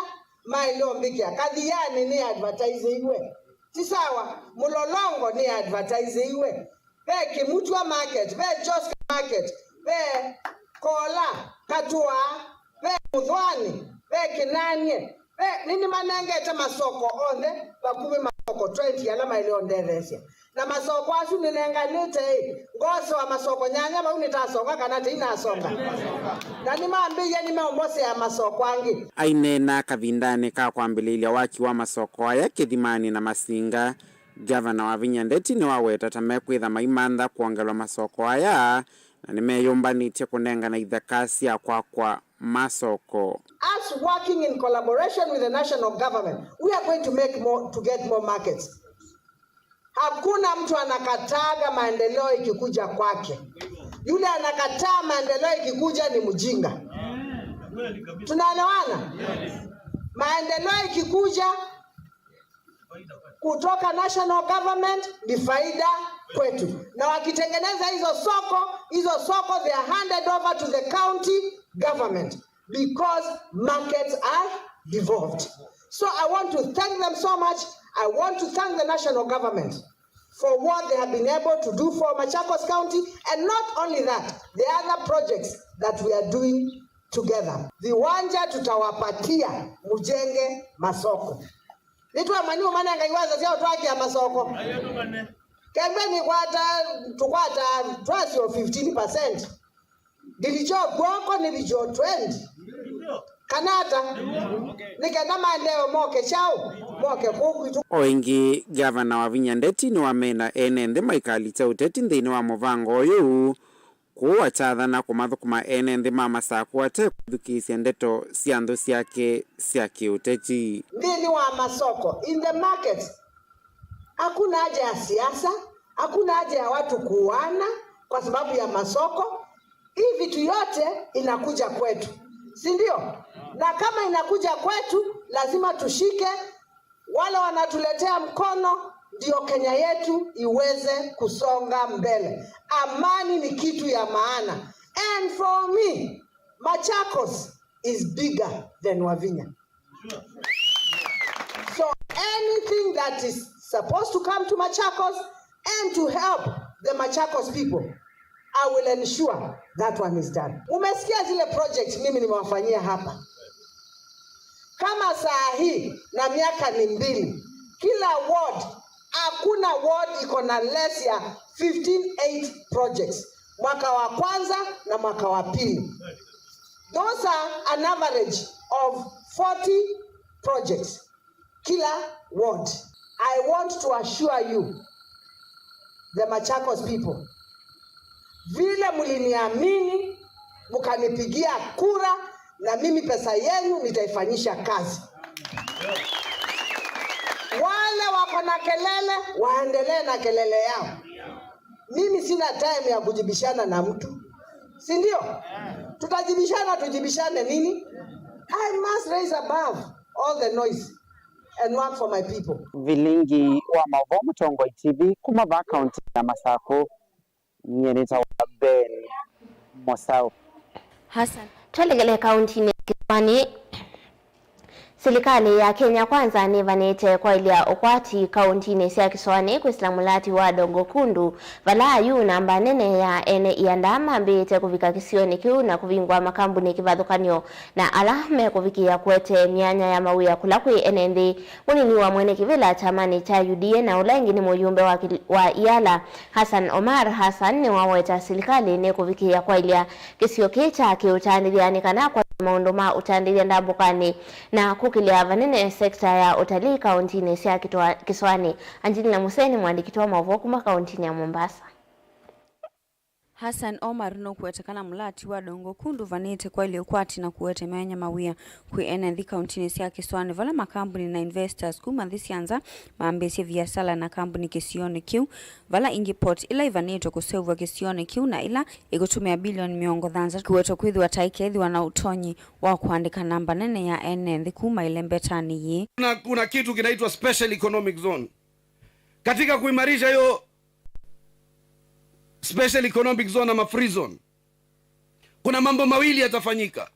maĩle ũmbĩkĩa. Kathiani nĩ advertiseiwe. Ti sawa, Mũlolongo nĩ advertiseiwe. Ve Kĩmutwa market, ve Joska market, ve Kola, Katũa, ve Mũthwani, ve Kĩnanie, ve, nĩnĩmanengete masoko onthe, vakuvĩ masoko twenty ala maĩle ũndetheesya. Na masoko asu nĩnenganĩte ĩ, ngosewa masoko nyanya vau nĩtasonga kana tĩinasonga. Na nĩmambĩĩie nĩmeũmbosea masoko angĩ. Aineena kavindanĩ ka kwambĩlĩĩlya waki wa masoko aya Kĩthimanĩ na Masinga, Ngavana Wavinya Ndeti nĩwaweta ta mekwĩtha maimantha kwongelwa masoko aya, na nĩmeyũmbanĩtye kũnengana ithaka sya kwakwa masoko. Us working in collaboration with the national government, we are going to make more, to get more markets. Hakuna mtu anakataaga maendeleo ikikuja kwake. Yule anakataa maendeleo ikikuja ni mjinga. Tunaelewana? Maendeleo ikikuja kutoka national government ni faida kwetu, na wakitengeneza hizo soko, hizo soko they are handed over to the county government because markets are devolved. So I want to thank them so much. I want to thank the national government for what they have been able to do for Machakos County, and not only that, the other projects that we are doing together. Viwanja tutawapatia mujenge masoko. Nĩtwamanyie ũmanenga iwanza sya ũtwakia masoko. Kembe nĩkwata, tũkwata twasyo fifteen percent. Ndilicho kwoko nĩvicho twenty. Kana ata? Nĩ kenda maendeeo moke kyaũ? Moke kũũ kwitũ. O ĩngĩ, Ngavana Wavinya Ndeti nĩwamena ene nthĩ maikalitya ũteti nthĩnĩ wa mũvango ũyũ, kũu akyathana kũmathũkũma ene nthĩ ma Masakũ ate kwĩthukĩĩsya ndeto sya nthũ syake sya kĩũteti. Nthĩnĩ wa masoko, in the market, hakuna haja ya siasa, Hakuna haja ya watu kuuana kwa sababu ya masoko. Hii vitu yote inakuja kwetu, si ndio? Na kama inakuja kwetu, lazima tushike wale wanatuletea mkono, ndio Kenya yetu iweze kusonga mbele. Amani ni kitu ya maana. And for me, Machakos is bigger than Wavinya. So anything that is supposed to come to Machakos and to help the Machakos people, I will ensure that one is done. Mumesikia zile project mimi nimewafanyia hapa. Kama saa hii na miaka ni mbili, kila ward, hakuna ward iko na less ya fifteen eight projects, mwaka wa kwanza na mwaka wa pili. Those are an average of forty projects kila ward. I want to assure you, the Machakos people, vile mliniamini mkanipigia kura, na mimi pesa yenu nitaifanyisha kazi. Wale wako na kelele waendelee na kelele yao. Mimi sina time ya kujibishana na mtu, si ndio? Tutajibishana, tujibishane nini? I must raise above all the noise and work for my people. Vilingi wa mauvoo, Mũtongoi T V, kuma vaa kaunti ya Masaku, nyie nĩtawa Ben Mosau. Hassan. Twelekele kauntinĩ ya Kĩswani. Silikalĩ ya Kenya Kwanza nĩvanĩte kwaĩlya ũkwati kauntinĩ sya Kĩswani kwĩsĩla mũlati wa Dongo Kundu, vala yu namba nene ya ene ianda mambĩĩte kũvika kĩsionĩ kĩu na kũvingũa makambunĩ kĩvathũkany'o na ala mekũvikĩĩa kũete myanya ya mawĩa kũla kwĩ ene nthĩ. Mũnini wa mwene kĩvĩla kyamanĩ kya U D A na ũla ĩngĩ nĩ mũyũmbe wa kĩ-, wa Iala, Hassan Omar Hassan, nĩwaweta silikalĩ nĩkũvikĩĩa kwaĩlya kĩsio kĩĩ kya kĩũtandĩthya nĩ kana kwaĩlya maũndũ ma ũtandĩthya ndambũkanĩ na kũkĩlya vanene sekita ya ũtalii kauntinĩ sya Kĩtwa-, Kĩswani. Angelina Museni, mũandĩki wa maũvoo kuma kauntinĩ ya Mombasa. Hassan Omar nũkũweta kana mũlati wa Dongo Kundu vanĩte kwaĩlya ũkwati na kũete myanya mawĩa kwĩ ene nthĩ kauntinĩ sya Kĩswani, vala makambuni na investors kuma nthĩ sya nza mambĩĩsye viasala na kambuni kĩsionĩ kĩu, vala ingĩ port ĩla ĩvanĩtwe kũseũvw'a kĩsionĩ kĩu na ĩla ĩkũtũmĩa bilioni mĩongo thanthatũ kũwetwa kwĩthĩwa ta ĩkeethĩwa na ũtonyi wa kũandĩka namba nene ya ene nthĩ kuma ĩlembetanĩ yĩĩ. Na kuna kitu kinaitwa special economic zone. Katika kuimarisha hiyo special economic zone ama free zone, kuna mambo mawili yatafanyika.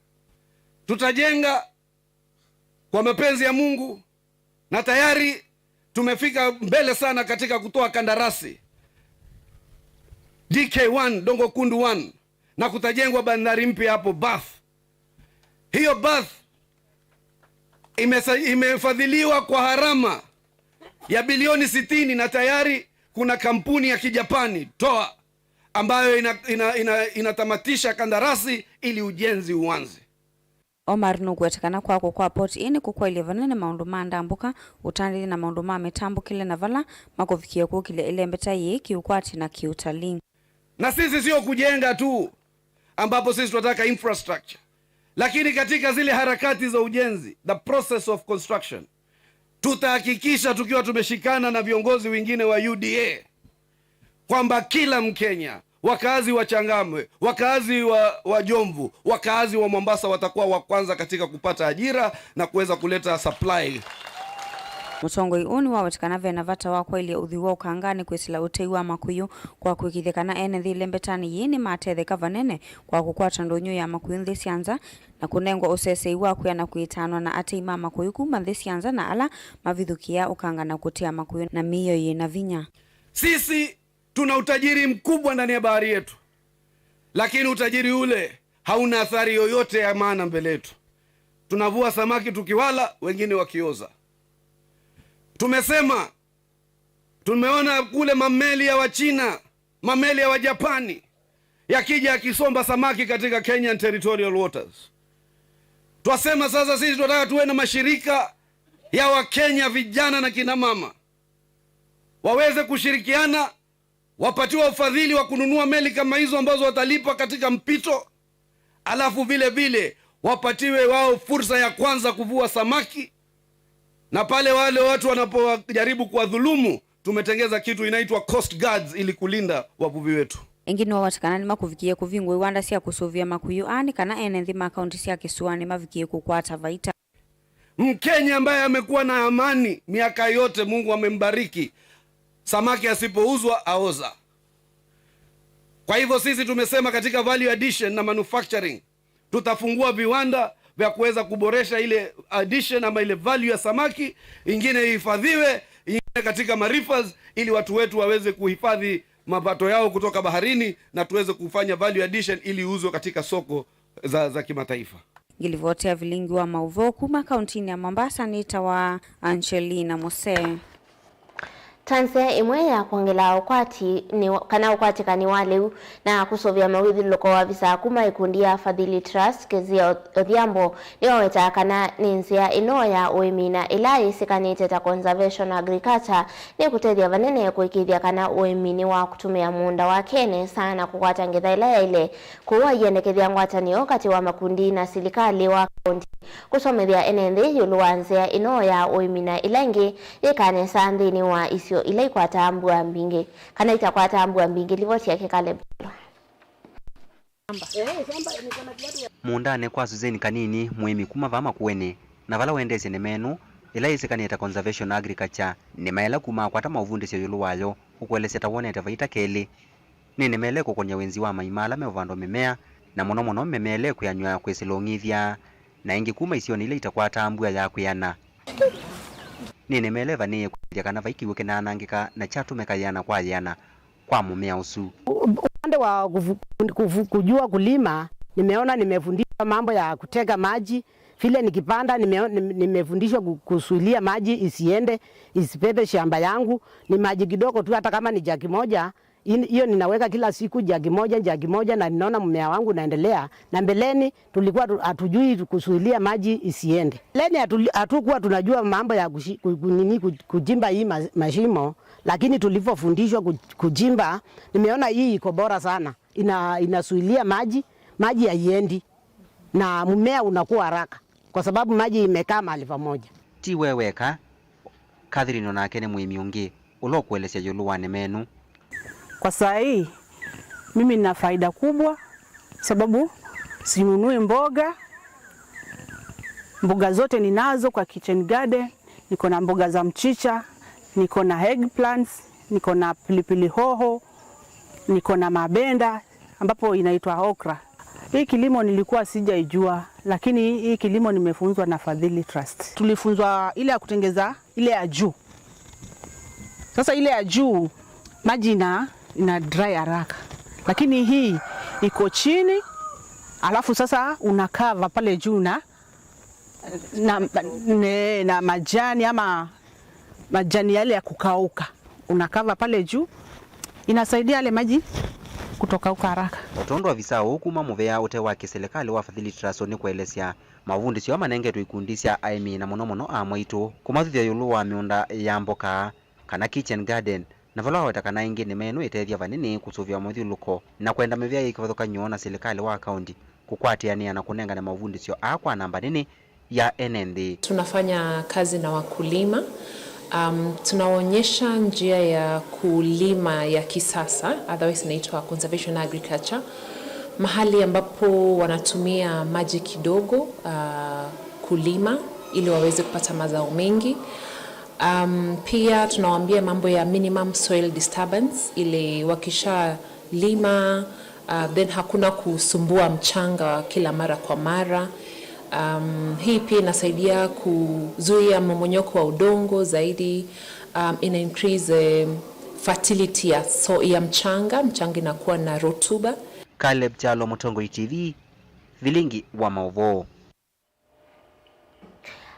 Tutajenga kwa mapenzi ya Mungu, na tayari tumefika mbele sana katika kutoa kandarasi D K one, Dongo Kundu one, na kutajengwa bandari mpya hapo Bath. Hiyo Bath imesa-, imefadhiliwa kwa harama ya bilioni sitini, na tayari kuna kampuni ya Kijapani, Toa, ambayo ina-, ina-, ina-, inatamatisha kandarasi ili ujenzi uanze. Omar nũkũweta kana kwakwa kwa port ĩĩ nĩkũkwaĩlye vanene maũndũ ma ndambũka, ũtandĩthya na maũndũ ma mĩtambũkĩle na vala makũvikĩĩa kũkĩlya ĩlembeta yĩĩ kĩũkwati na kĩũtalii. Na sisi sio kujenga tu, ambapo sisi tunataka infrastructure, lakini katika zile harakati za ujenzi, the process of construction, tutahakikisha tukiwa tumeshikana na viongozi wengine wa U D A kwamba kila Mkenya, wakazi wa Changamwe, wakazi wa, wa Jomvu, wakazi wa Mombasa watakuwa wa kwanza katika kupata ajira na kuweza kuleta supply. Mũtongoi ũũ nĩwaweta kana vena vata wa kwaĩlya ũthwii wa ũkanganĩ kwĩsĩla ũtei wa makũyũ kwa kũĩkĩĩthya kana ene nthĩ ĩlembetanĩ yĩĩ nĩmatetheka vanene kwa kũkwata ndũnyũ ya makũyũ nthĩ sya nza na kũnengwa ũsesei wa kwĩa na kwĩtanwa na atei ma makũyũ kuma nthĩ sya nza na ala mavithũkĩaa ũkanga na kũtea makũyũ na mĩio yĩ na vinya. Sisi tuna utajiri mkubwa ndani ya bahari yetu, lakini utajiri ule hauna athari yoyote ya maana mbele yetu. Tunavua samaki tukiwala, wengine wakioza. Tumesema, tumeona kule mameli ya Wachina, mameli ya Wajapani yakija yakisomba samaki katika Kenyan territorial waters. Twasema sasa sisi tunataka tuwe na mashirika ya Wakenya vijana na kina mama waweze kushirikiana, wapatiwe ufadhili wa kununua meli kama hizo ambazo watalipa katika mpito, alafu vile vile wapatiwe wao fursa ya kwanza kuvua samaki, na pale wale watu wanapojaribu kuwadhulumu, Tumetengeza kitu inaitwa Coast Guards ili kulinda wavuvi wetu. Ĩngĩ nĩwaweta kana nĩmakũvikie kũvingũa iwanda sya kũsũvĩa makũyũ aa nĩ kana ene nthĩ ma kaunti sya kĩsũanĩ mavikie kũkwata vaita. Mkenya ambaye amekuwa na amani miaka yote, Mungu amembariki, samaki asipouzwa aoza. Kwa hivyo sisi tumesema katika value addition na manufacturing, tutafungua viwanda vya kuweza kuboresha ile addition ama ile value ya samaki, ingine ihifadhiwe, ingine katika marifas, ili watu wetu waweze kuhifadhi mapato yao kutoka baharini na tuweze kufanya value addition ili iuzwe katika soko za, za kimataifa. Ngilivoti ya vilingi wa maũvoo kuma kauntinĩ ya Mombasa nĩtawa Angelina Mose. Ta nzĩa ĩmwe ya kwongela ũkwati nĩ, kana ũkwatĩkani wa lĩu na kũsũvĩa mawĩthyũlũlũko wa visa kuma ĩkundi ya Fadhili Trust, Kezia Odhiambo nĩwawetaa kana nĩ nzĩa ĩno ya ũĩmi na ĩla yĩsĩkanĩte ta conservation agriculture nĩkũtethya vanene kũĩkĩĩthya kana ũĩmi nĩ wa kũtũmĩa mũũnda wake nesa na kũkwata ngetha ĩla yaĩle. Kwoou aiendekethya ngwatanĩo katĩ wa makundi na silikalĩ wa kaunti kũsomethya ene nthĩ ĩũlũ wa nzĩa ĩno ya ũĩmi na ĩla ĩngĩ yĩkaa nesa nthĩnĩ wa isio ila ikwataa mbua mbingĩ, kana itakwataa mbua mbingĩ. Livoti yake Caleb Kyalo. Mũũndanĩ kwa Suzanne Kanini, mũĩmi kuma vaa Makueni, na vala wendeesye nĩma ĩno ĩla yĩsĩkanĩte ta conservation agriculture, nĩma ĩla kuma akwata maũvundĩsyo ĩũlũ wayo, ũkũelesya ta wonete vaita kelĩ. Nĩ nĩma ĩla ĩkũkũnĩa wĩnzi wa maima ala meũvandwa mĩmea, na mũno mũno mĩmea ĩla ĩkwĩanw'a kwĩsĩla ũng'ithya, na ĩngĩ kuma isionĩ ila itakwataa mbua ya kwĩana. Nĩ nĩma ĩla ĩvanĩĩe kũĩkĩĩthya kana vai kĩw'ũ kĩnaanangĩka na kyatũmĩka yĩana kwa yĩana kwa mũmea ũsu. Upande wa kufu-, kufu-, kujua kulima, nimeona nimefundishwa mambo ya kutega maji. Vile nikipanda, nime-, nime-, nimefundishwa ku-, kuzuilia maji isiende, isibebe shamba yangu. Ni maji kidogo tu, hata kama ni jagi moja, in-, hiyo ninaweka kila siku jagi moja, jagi moja, na ninaona mmea wangu unaendelea. Na mbeleni, tulikuwa tu-, hatujui kuzuilia maji isiende. Mbeleni hatuli-, hatukuwa tunajua mambo ya kushi-, ku-, ku-, nini, ku-, kuchimba hii ma-, mashimo, lakini tulivyofundishwa ku-, kuchimba, nimeona hii iko bora sana. Ina-, inazuilia maji, maji haiendi. Na mmea unakuwa haraka kwa sababu maji imekaa mahali pamoja. Ti we weka, Catherine onake nĩ mũĩmi ũngĩ ũla ũkũelesya ĩũlũ wa nĩma ĩno. Kwa saa hii, mimi nina faida kubwa sababu sinunui mboga. Mboga zote ninazo kwa kitchen garden. Niko na mboga za mchicha, niko na eggplants, niko na pilipili hoho, niko na mabenda ambapo inaitwa okra. Hii kilimo nilikuwa sijaijua, lakini hii kilimo nimefunzwa na Fadhili Trust. Tulifunzwa ile ya kutengeza ile ya juu. Sasa ile ya juu maji ina, ina dry haraka, lakini hii iko chini, alafu sasa una cover pale juu na na, ne, na majani ama majani yale ya kukauka, unakava pale juu, inasaidia yale maji kutokauka haraka. O tondũ avisa ũũ kuma mũvea ũte wa kĩsilikalĩ wa Fadhili Trust nĩ kũelesya, mavundĩsyo aa manengetwe ikundi sya aĩmi na mũno mũno amwaitũ kũmathuthya ĩũlũ wa mĩũnda ya mboka kana kitchen garden, na vala waweta kana ĩngĩ nĩma ĩno ĩtethya vanini kũsũvĩa mũthyũlũko na kwenda mĩvĩa yĩ kĩvathũkany'o na silikalĩ wa kaunti kũkwatĩanĩa na kũnengane mavundĩsyo aa kwa namba nini ya ene nthĩ. Tunafanya kazi na wakulima. Um, tunawaonyesha njia ya kulima ya kisasa, otherwise inaitwa conservation agriculture, mahali ambapo wanatumia maji kidogo, uh, kulima ili waweze kupata mazao mengi. Um, pia tunawaambia mambo ya minimum soil disturbance, ili wakisha lima, uh, then hakuna kusumbua mchanga kila mara kwa mara. Um, hii pia inasaidia kuzuia mmomonyoko wa udongo zaidi. Um, ina increase, eh, fertility ya, so, ya mchanga, mchanga inakuwa na rutuba. Caleb Kyalo, Mũtongoi T V, Vilingi wa Maũvoo.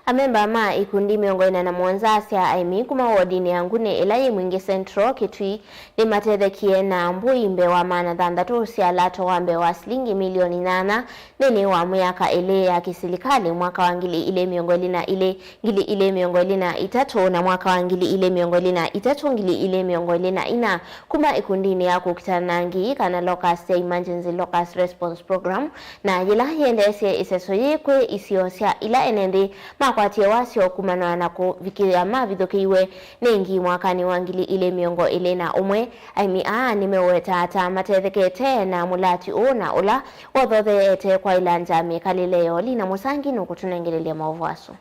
Amemba ma ikundi mĩongo ĩna na mũonza sya aĩmi kuma wodinĩ ya Nguni ĩla yĩ Mwingi Central, Kitui, nĩmatethekie na mbũi mbee wa maana thanthatũ sya lato wa mbee wa silingi milioni nyanya nthĩnĩ wa myaka ĩlĩ ya kĩsilikalĩ, mwaka wa ngili ilĩ mĩongo ĩlĩ na ilĩ, ngili ilĩ mĩongo ĩlĩ na itatũ na mwaka wa ngili ilĩ mĩongo ĩlĩ na itatũ, ngili ilĩ mĩongo ĩlĩ na ina, kuma ĩkundinĩ ya kũkitana na ngii kana locust ya Emergency Locust Response Program, na yĩla yendeesye ĩseso yĩĩ kwĩ isio sya ila ene nthĩ ma kwatie wasyo kumana na kũvikĩĩa mavithũkĩiwe nĩ ngii mwakanĩ wa ngili ilĩ mĩongo ĩlĩ na ũmwe. Aĩmi aa nĩmeũwetaa ta matethekete na mũlati ũũ na ũla wothotheete kwaĩlangya mĩkalĩle yoo. Lina Mũsangi nũkũtũnengelelya maũvoo asu.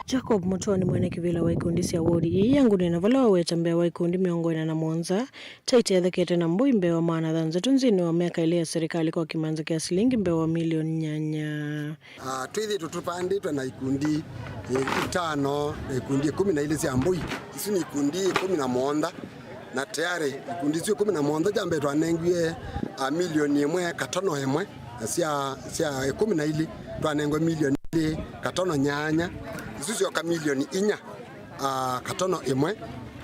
Jacob Mũtũa nĩ mwene kĩvĩla wa ikundi sya wodi ii ya Nguni, na vala waweta mbee wa ikundi mĩongo ĩna na mũonza ta itethekete na mbũi mbee wa maana thanthatũ nthĩnĩ wa myaka ĩlĩ ya serikali kwa kĩmanza kya silingi mbee wa milioni nyanya. Ah, twĩthĩĩtwe tũvandĩtwe na ikundi, eh, itano, na ikundi ĩkũmi na ilĩ sya mbũi. Isu nĩ ikundi ĩkũmi na mũonza, na tayarĩ ikundi isu ĩkũmi na mũonza kya mbee twanengiwe, ah, milioni ĩmwe katono ĩmwe, na sya, sya ĩkũmi na ilĩ twanengwe milioni ilĩ katono nyanya, isu syoka milioni inya, ah, katono ĩmwe.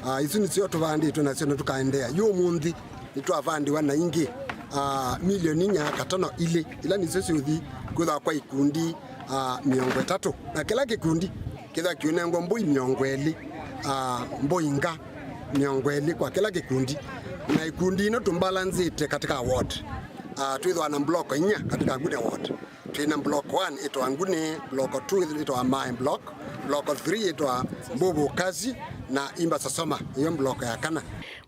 Ah, isu nĩsyo tũvandĩtwe nasyo na tũkaendeea. Yu ũmũnthĩ nĩtwavandiwa na ingĩ, ah, milioni inya katono ilĩ, ila nĩsyo syũthi kwĩthwa kwa ikundi, ah, mĩongo ĩtatũ, na kĩla kĩkundi kĩthwa kĩũnengwa mbũi mĩongo ĩlĩ, ah, mbũi nga mĩongo ĩlĩ kwa kĩla kĩkundi. Na ikundi ino tũmbalanzĩte katika ward. Ah, twĩthwa na block inya katika Nguni ward. Twĩ na block one ĩtwa Nguni, block two ĩtwa Mae block, block three ĩtwa Mbuvu Kazi, na Imba Sosoma, iyo block ya kana.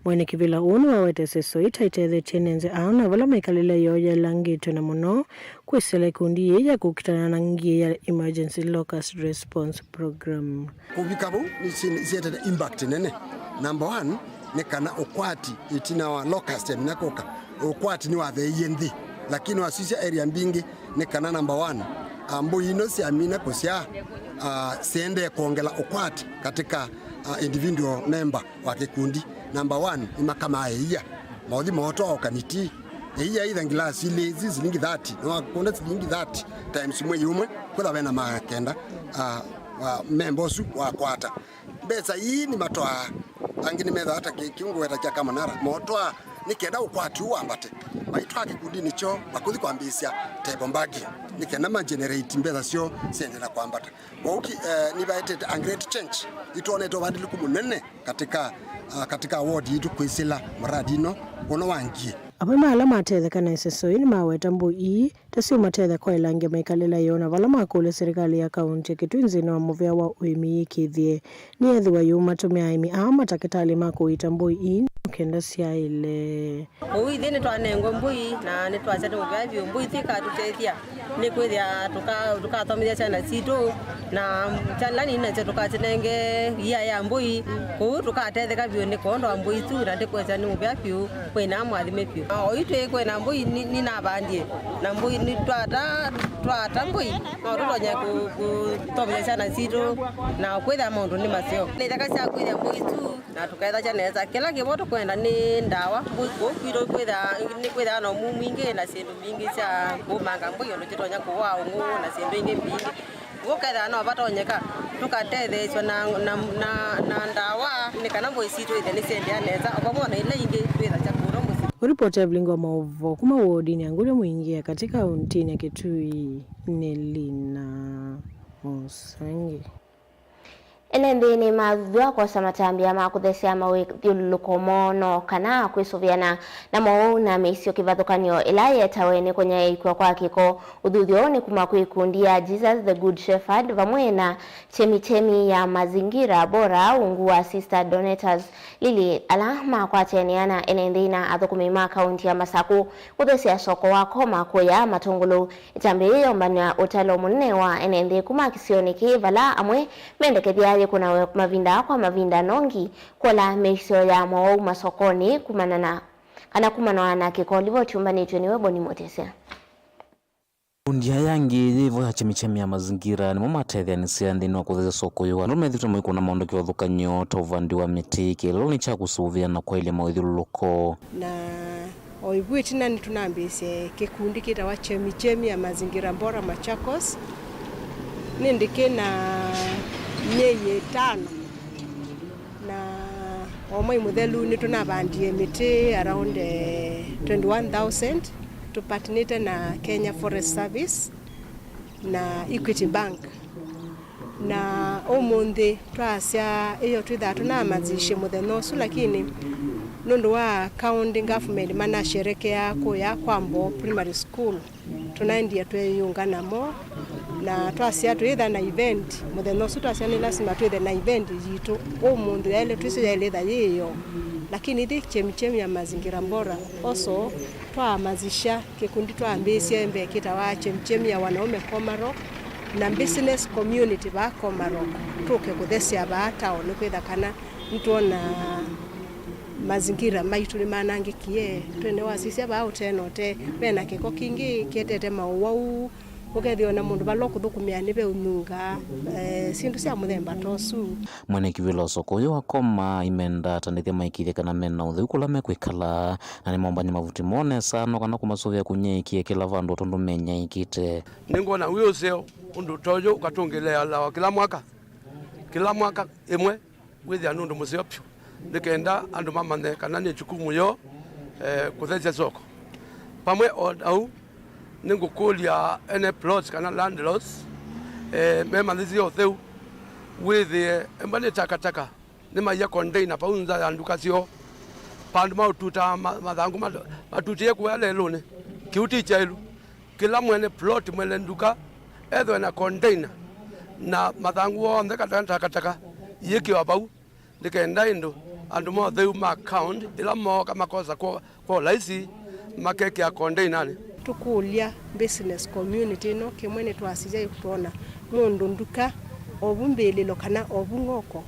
Mwene kĩvĩla ũũ nĩwawete ĩseso ii ta ĩtethetye nenze aa na vala mĩkalĩle yoo yaĩlangĩtw'e na mũno kwĩsĩla ikundi yĩĩ ya kũkitana na ngii ya Emergency Locust Response Program. Kũvika vau nĩsyĩetete impact nene. Number one, nĩ kana ũkwati ĩtina wa locust yamina kũka, ũkwati nĩwatheeie nthĩ, lakini wasisya area mbingĩ nĩ kana, number one, ah, mbũi ino syamina kũsyaa, ah, siendee kwongela ũkwati katika, ah, individual member wa kĩkundi. Number one, nĩmakamaa ĩia, maũthi mootwa o kaniti. Ĩia ĩitha ngilasi ilĩ, si silingi thirty, nĩwakũnda silingi thirty times mwei ũmwe, kwĩtha vena maa kenda, ah, ah, memba ũsu wakwata. Mbesa ii nĩmatwaa, angĩ nĩmethaa ta kĩ-, kĩu ngũweta kya Kamanara, motwaa nĩ kenda ũkwati ũũ wambate. Maitwaa kĩkundinĩ kyoo, makũthi kwambĩĩsya table banking, nĩ kenda ma generate mbesa syoo syendee na kwambata. Kwoou ki-, eh, nĩvaetete a great change. Nĩtwonete ũvandĩlĩku mũnene katika, ah, katika ward yitũ kwĩsĩla muradi ĩno ũno wa ngii. Amwe ma ala matetheka na ĩseso ĩĩ nĩmaweta mbũi ii ta syũmatethya kwaĩlangya mĩkalĩle yoo, na vala makũlya silikalĩ ya kaũntĩ ya Kitui nthĩnĩ wa mũvĩa wa ũĩmi yĩkĩĩthye nĩyethĩwa yĩũmatũmĩa aĩmi aa matakĩtalĩ ma kũiita mbũi ii nĩ kenda syaĩle. Kwoou ithyĩ nĩtwanengwe mbũi na nĩtwasya nĩ mũvea vyũ, mbũi isu ikatũtethya nĩkwĩthĩa tũka-, tũkathomethya syana sitũ, na syana ila nini nasyo tũkasinenge ia ya mbũi, kwoou tũkatetheka vyũ nĩ kwondũ wa mbũi isu, na ndĩkwĩsya nĩ mũvea vyũ, Ngai namũathime vyũ. O yu twĩ kwĩna mbũi ni-, ninavandie, na mbũi ni-, twata, twata mbũi, no tũtonye kũ-, kũthomethya syana sitũ na kwĩthĩa maũndũ nĩ maseo. Nĩ ithaka sya kwĩthĩa mbũi isu. Na tũkethasya nesa. Kĩla kĩvo tũkwenda nĩ ndawa. Kũu kwitũ kwĩthaa, nĩkwĩthaa na ũmuu mwingĩ na syĩndũ mbingĩ sya kũmanga mbũi ũndũ syĩtonya kũaa ũng'ũ na syĩndũ ingĩ mbingĩ. Ũkethĩa no vatonyeka tũkatetheesw'a na, na, na, na ndawa nĩ kana mbũi sitũ ithye nĩsyĩendeea nesa, o vamwe na ila ingĩ twĩthasya kũno mũsyĩ. Ũripoti Evelyn wa maũvoo kuma wodinĩ ya Ngũlyo Mwingĩ ya katĩ kaũntĩnĩ ya Kitui nĩ Lina Mũsangi. Ene nthĩ nĩmathuthw'a kwosa matambya ma kũthesya mawĩthyũlũlũko moo no kana kwĩsũvĩana na mowau na mĩisyo kĩvathũkany'o ĩla yetawe nĩ kũnyaĩĩkw'a kwa kĩko. Ũthuthyo ũũ nĩ kuma kwĩ ikundi ya Jesus the Good Shepherd vamwe na Chemichemi ya Mazingira Bora ungu wa Sister Donators Lily, ala makwatene na ene nthĩ na athũkũmi ma kaunti ya Masakũ kũthesya soko wa Koma kũya Matũngũlũ. Ĩtambya yĩĩ yombany'a ũtalo mũnene wa ene nthĩ kuma kĩsionĩ kĩĩ, vala amwe mendekethya yĩkũnawe mavinda kwa mavinda nongi kũola mĩisyo ya mowau masokonĩ kumana na, kana kumana na kĩko. Livoti yũmbanĩtw'e nĩwe Boni Mutesya. Ikundi aya angĩ yĩvo ya Chemichemi ya Mazingira nĩmo matetheanĩsya nthĩnĩ wa kũthesya soko yĩu. Andũ methĩĩtwe maikũna maũndũ kĩvathũkany'o ta ũvandi wa mĩtĩ, kĩlĩlo nĩ kya kũsũvĩa na kwaĩlya mawĩthyũlũlũko. Na o ĩvu ĩtina nĩtũnambĩĩsye kĩkundi kĩtawa Chemichemi ya Mazingira Bora Machakos. Nĩndĩ kĩ na myei ĩtano, na o mwai mũthelu nĩtũnavandie mĩtĩ around, eh, twenty-one thousand. Tũpatinĩte na Kenya Forest Service na Equity Bank. Na ũmũnthĩ twasya ĩyo twĩthaa tũnaamanyĩsye mũthenya ũsu, lakini Nũndũ wa county government manasherekea kũya kwa Mboo Primary School, tũnaendie tweyĩũnga namo, na twasya twĩtha na event. Mũthenya ũsu twasya nĩ lasima twĩthe na event yitũ. Ũmũnthĩ yaĩle twĩsĩ yaĩle ĩtha yĩyo, lakini ithi chemichemi ya Mazingira Bora also twaamazisha kĩkundi twambĩĩsye mbee kĩtawa chemichemi ya wanaume Komarok na business community vaa Komarok, tũke kũthesya vaa taoni kwĩtha kana nĩtwona mazingira maitũ nĩmanangĩkie. Twende wasisya vaa ũtee na ũtee, ve na kĩko kingĩ kĩetete maũwau, ũkethĩa ona mũndũ vala ũkũthũkũmĩa nĩveũnyunga, eh, syĩndũ sya mũthemba ta ũsu. Mwene kĩvĩla soko ũyũ wa Koma aimenda atandĩthya maĩkĩĩthye kana me na ũtheu kũla mekwĩkala, na nĩmombany'a mavuti moo nesa no kana kũmasũvĩa kũnyaĩĩkie kĩla vandũ tondũ menyaĩĩkĩte. Nĩngwona wĩ ũseo ũndũ ta ũyũ ũkatũngĩlea lawa kĩla mwaka, kĩla mwaka ĩmwe wĩthĩa nĩ ũndũ mũseo vyũ, nĩ kenda andũ mamanye kana nĩ jukumu yoo, eh, kũthesya soko. Vamwe o na ũu, nĩngũkũlya ene plots kana landlords, eh, memanyĩsye ũtheu, wĩthĩe embwa nĩ takataka nĩmaia container vau nza ya nduka syoo, vandũ maũtutaa ma-, mathangũ ma-, matutĩe kũya lelũnĩ, kĩu ti kyaĩlu. Kĩla mwene plot, mwene nduka ethwe na container na mathangũ onthe kana takataka iĩkĩwa vau, nĩ kenda ĩndũ andũ ma ũtheu ma county ĩla mooka makosa kwa, kwa ũlaisi makekĩa containanĩ. Tũkũlya business community ĩno, kĩmwe nĩtwasisya twona mũndũ nduka ovu mbĩlĩlo kana ovu ng'oko,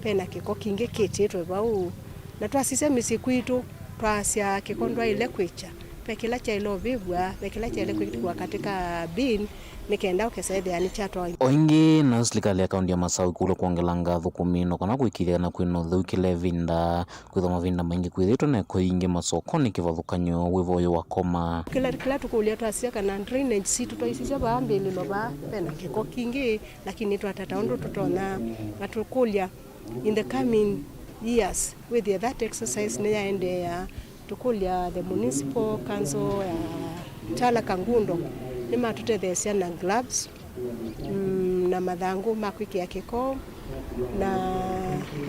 vena kĩko kingĩ kĩtĩtwe vau, na twasisya mĩsyĩ kwitũ, twasya kĩko ndwaĩle kwĩkya. Ve kĩla kyaĩle ũvĩvw'a, ve kĩla kyaĩle kwĩkĩwa katĩ ka bin, nĩ kenda ũkesa ĩthĩa nĩkyatwawa. O ĩngĩ, nayo silikalĩ ya kaũntĩ ya Masaku ĩkũlw'a kwongelanga athũkũmi no kana kũĩkĩĩthya kana kwĩ na ũtheu kĩla ĩvinda, kwĩthwa mavinda maingĩ kwĩthĩĩtwe na ĩko ingĩ masokonĩ kĩvathũkany'o wĩ voyo wa Koma. Kĩla, kĩla tũkũlya twasya kana drainage sitũ twaisisya vaa mbĩlĩlo vaa ve na kĩko kingĩ, lakini twatata ũndũ tũtonya, na tũkũlya in the coming years wĩthĩe that exercise nĩyaendeea. Tũkũlya the municipal council ya Tala Kangundo nĩmatũtetheesya na gloves, mm, na mathangũ ma kwĩkĩa kĩko, na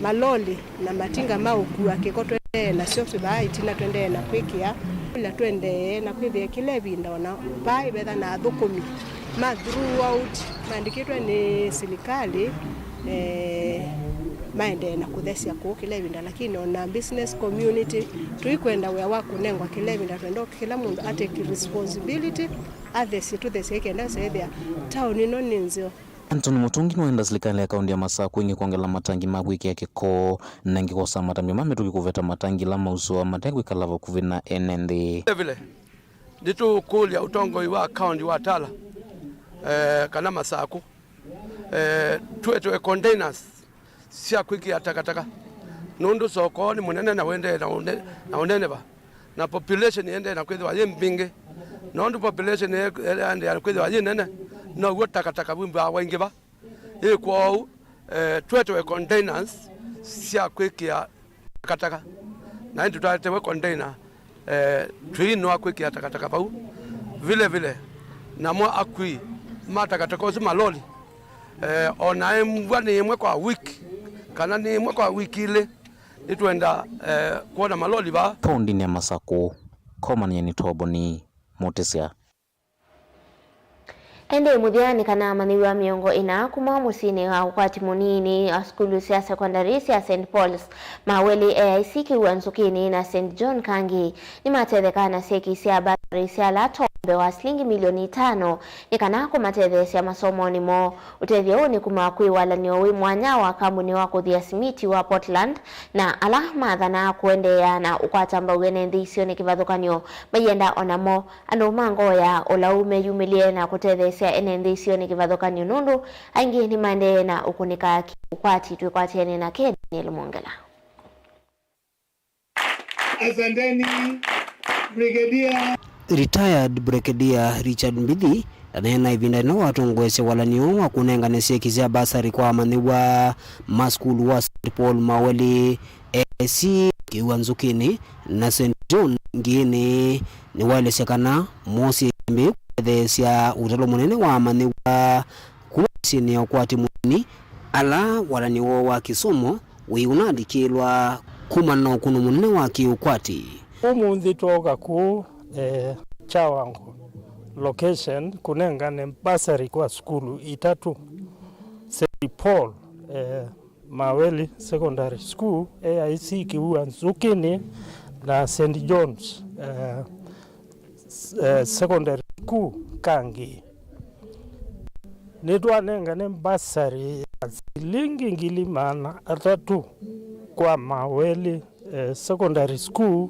maloli na matinga ma ũkua kĩko tũendee nasyo vaa ĩtina tũendee na kwĩkĩa. Ĩla tũendee na kwĩthĩa kĩla ĩvinda ona vaa ĩvetha na athũkũmi ma throughout maandĩkĩtwe nĩ silikalĩ, eh, maendee na kũthesya kũu kĩla ĩvinda, lakini ona business community tũikwenda wĩa wa kũnengwa kĩla ĩvinda, twenda kĩla mũndũ atake responsibility, athesye, tũthesye ĩkenda ĩseethĩa taoni ĩno nĩ nzeo. Anthony Mũtũngi nĩwaenda silikalĩ ya kaũntĩ ya Masaku ĩngĩ kwongela matangi ma kwĩkĩa kĩko, na ĩngĩ kwosa matambya ma mĩtũkĩ kũveta matangi ala mausũa mate kwĩkala vakuvĩ na ene nthĩ. Vile vile, nĩtũkũlya ũtongoi wa kaũntĩ wa Tala, eh, kana Masaku, eh, tũetwe containers sya kwĩkĩa takataka, nũndũ soko nĩ mũnene na wendee na ũne-, na ũneneva, na population yendee na kwĩthĩwa yĩ mbingĩ. Nũndũ population ye-, yendee na kwĩthĩwa yĩ nene, now'o takataka wĩmbaa waingĩva. Ĩ kwoou, eh, tũetwe containers sya kwĩkĩa takataka, na ĩndĩ twaetewe container, eh, twĩinũa kwĩkĩa takataka vau. Vile vile, namo akui ma takataka ũsu maloli, eh, ona ĩmwe nĩ ĩmwe kwa wiki, kana nĩ ĩmwe kwa wiki ilĩ, nĩtwenda, eh, kwona maloli vaa. Kaũntĩnĩ ya Masaku, Komania nĩ Toboni Mũtĩsya. Ĩndĩ mũthya nĩ kana amanyĩw'a mĩongo ĩna kuma mũsyĩnĩ wa ũkwati mũnini wa sukulu sya sekondalĩ sya Saint Paul's Maweli A I C Kĩw'anzũkĩnĩ na Saint John Kangi nĩmatetheka na syeki sya basarĩ sya lata mbee wa silingi milioni itano nĩ kana kũmatetheesya masomonĩ moo. Ũtethyo ũũ nĩ kuma kwĩ walanĩo wĩ mwanya wa kambuni wa kũthĩa simiti wa Portland na ala mathanaa kũendeea na ũkwata mbau ene nthĩ isionĩ kĩvathũkany'o maienda onamo Andũ ma ngoo ya ũlau meyumĩlye na kũtetheesya ene nthĩ isionĩ kĩvathũkany'o nũndũ aingĩ nĩmaendee na ũkũnĩka kĩ-ũkwati. Twĩkwatĩane nake Daniel Mwongela. Asanteni, Brigadier. Retired Brigadier Richard Mbithi ndaneena ĩvinda yĩla watongoesya walanĩo wa kũnengane syeki sya basarĩ kwa amanyĩw'a ma sukulu wa Saint Paul Maweli A I C Kĩw'anzũkĩnĩ na Saint John Ngiĩnĩ nĩwaelesya kana moosie ĩkambĩ kũtetheesya ũtalo mũnene wa amanyĩw'a kuma mĩsyĩnĩ ya ũkwati mũnini ala walanĩ woo wa kĩsomo wĩũnaalikĩlwa kumana na ũkũno mũnene wa kĩũkwati. Ũmũnthĩ twooka kũũ, eh, Kyawango location kũnengane bursary kwa sukulu itatũ, Saint Paul, eh, Maweli Secondary School, A I C Kiua Nzukini, na Saint John's, eh, s-, eh, Secondary School Kangi. Nĩtwanengane bursary ya silingi ngili maana atatũ kwa Maweli, eh, Secondary School,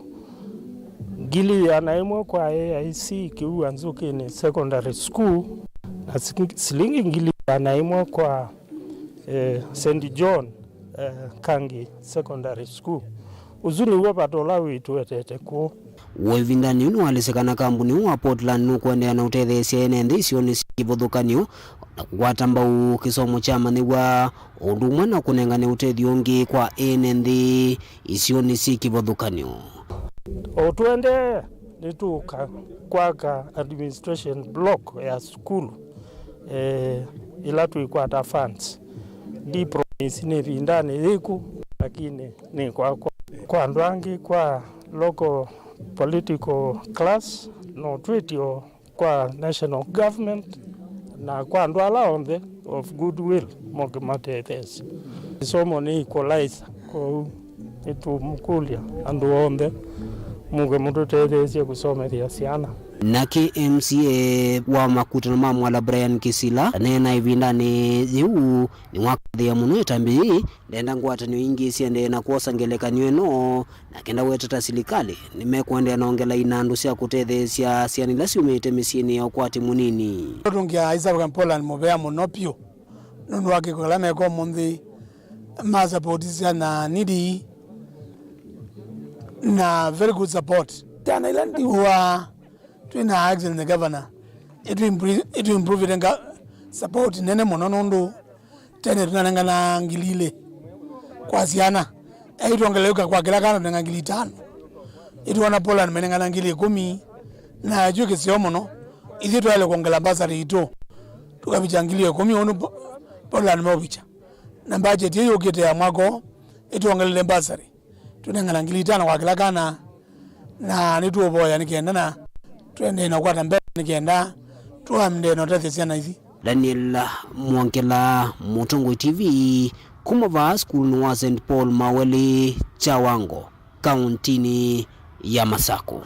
ngili ĩana ĩmwe kwa A I C Kiua Nzukini Secondary School, na si-, silingi ngili ĩana ĩmwe kwa, eh, Saint John, eh, Kangi Secondary School. Ũsu nĩw'o vata ũla wĩtũetete kũũ. W'o ĩvindanĩ yĩu nĩwalĩsye kana kambuni ũũ wa Portland nũkũendeea na ũtetheesya ene nthĩ isionĩ sya kĩvathũkany'o na kũkwata mbau kĩsomo kya amanyĩw'a, o ũndũ ũmwe na kũnengane ũtethyo ũngĩ kwa ene nthĩ isionĩ syĩ kĩvathũkany'o. O tũendee, nĩtũũka kwaka administration block ya sukulu, eh, ĩla twĩkwata funds. Ndi promise nĩ ĩvindanĩ yĩkũ, lakini nĩ kwakwa. Kwa andũ angĩ, kwa local political class, no twĩtyo kwa national government, na kwa andũ ala onthe of goodwill, moke matetheesye. Kĩsomo nĩ equalizer, kwoou nĩtũmũkũlya andũ onthe mũke mũtũtetheesye kũsomethya syana. Nake M C A wa makutano ma Mwala Brian Kĩsila aneena ĩvindanĩ yĩu nĩwakathĩĩa mũno ĩtambya yĩĩ, ndenda ngwatanĩo ingĩ siendee na kwosa ngelekany'o ĩno, na kenda wetata silikalĩ nĩmekũendeea na ongela inandũ sya kũtetheesya syana ila syumĩte mĩsyĩnĩ ya ũkwati mũnini. Tũtũngĩa Isaac Poland mũvea mũno vyũ nũndũ wa kĩko kĩla meka ũmũnthĩ, ma support syana needy na very good support. Syana ila ndiw'aa twĩ na Excellent Governor, ĩtũ impre-, ĩtũ improvite nga support nene mũno nũndũ tene tũnanengana ngili ilĩ kwa syana. Ĩĩ twongeleeka kwa kĩla kana tũnenga ngili itano. Ĩtwona Poland mainengana ngili ikũmi, na yu kĩseo mũno. Ithyĩ twaĩle kwongela bursary itũ tũkavikya ngili ikũmi ũndũ Po-, Poland meũvikya. Na budget ĩĩ yũkĩte ya mwaka ũũ ĩtwongelele bursary. Tũnengana ngili itano kwa kĩla kana, na nĩtũũvoya nĩ kenda na tũendee na kũkwata mbee nĩ kenda tũendee na ũtethya syana ithi. Daniel Mwongela, Mũtongoi T V, kuma vaa sukulunĩ wa Saint Paul Maweli, Kyawango, kauntinĩ ya Masakũ.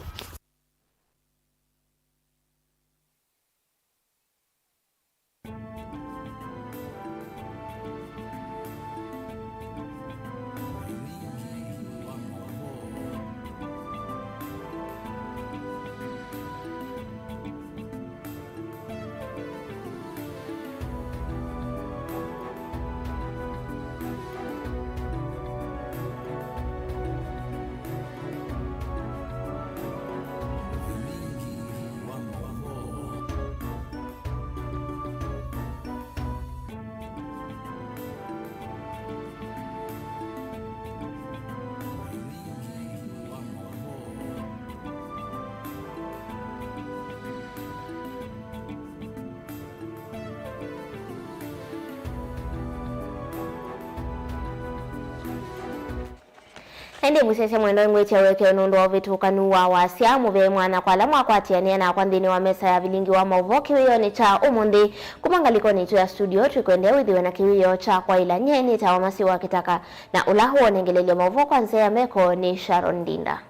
Na ĩndĩ mũsyaĩĩsya mwendwa, nĩngwĩtya ũekeo nũndũ wa ũvĩtũkanu wa wasya mũvee mwana kwa ala mwakwatĩanĩa nakwa nthĩnĩ wa mesa ya vilingi wa maũvoo kĩwĩonĩ kya ũmũnthĩ. Kuma ngalĩkonĩ itũ ya studio, twĩkwendea wĩthĩwe na kĩwĩoo kya kwaĩla. Nyie nĩtawa Masi wa Kĩtaka, na ũla ũonengelelya maũvoo kwa nzĩa ya meko nĩ Sharon Ndinda.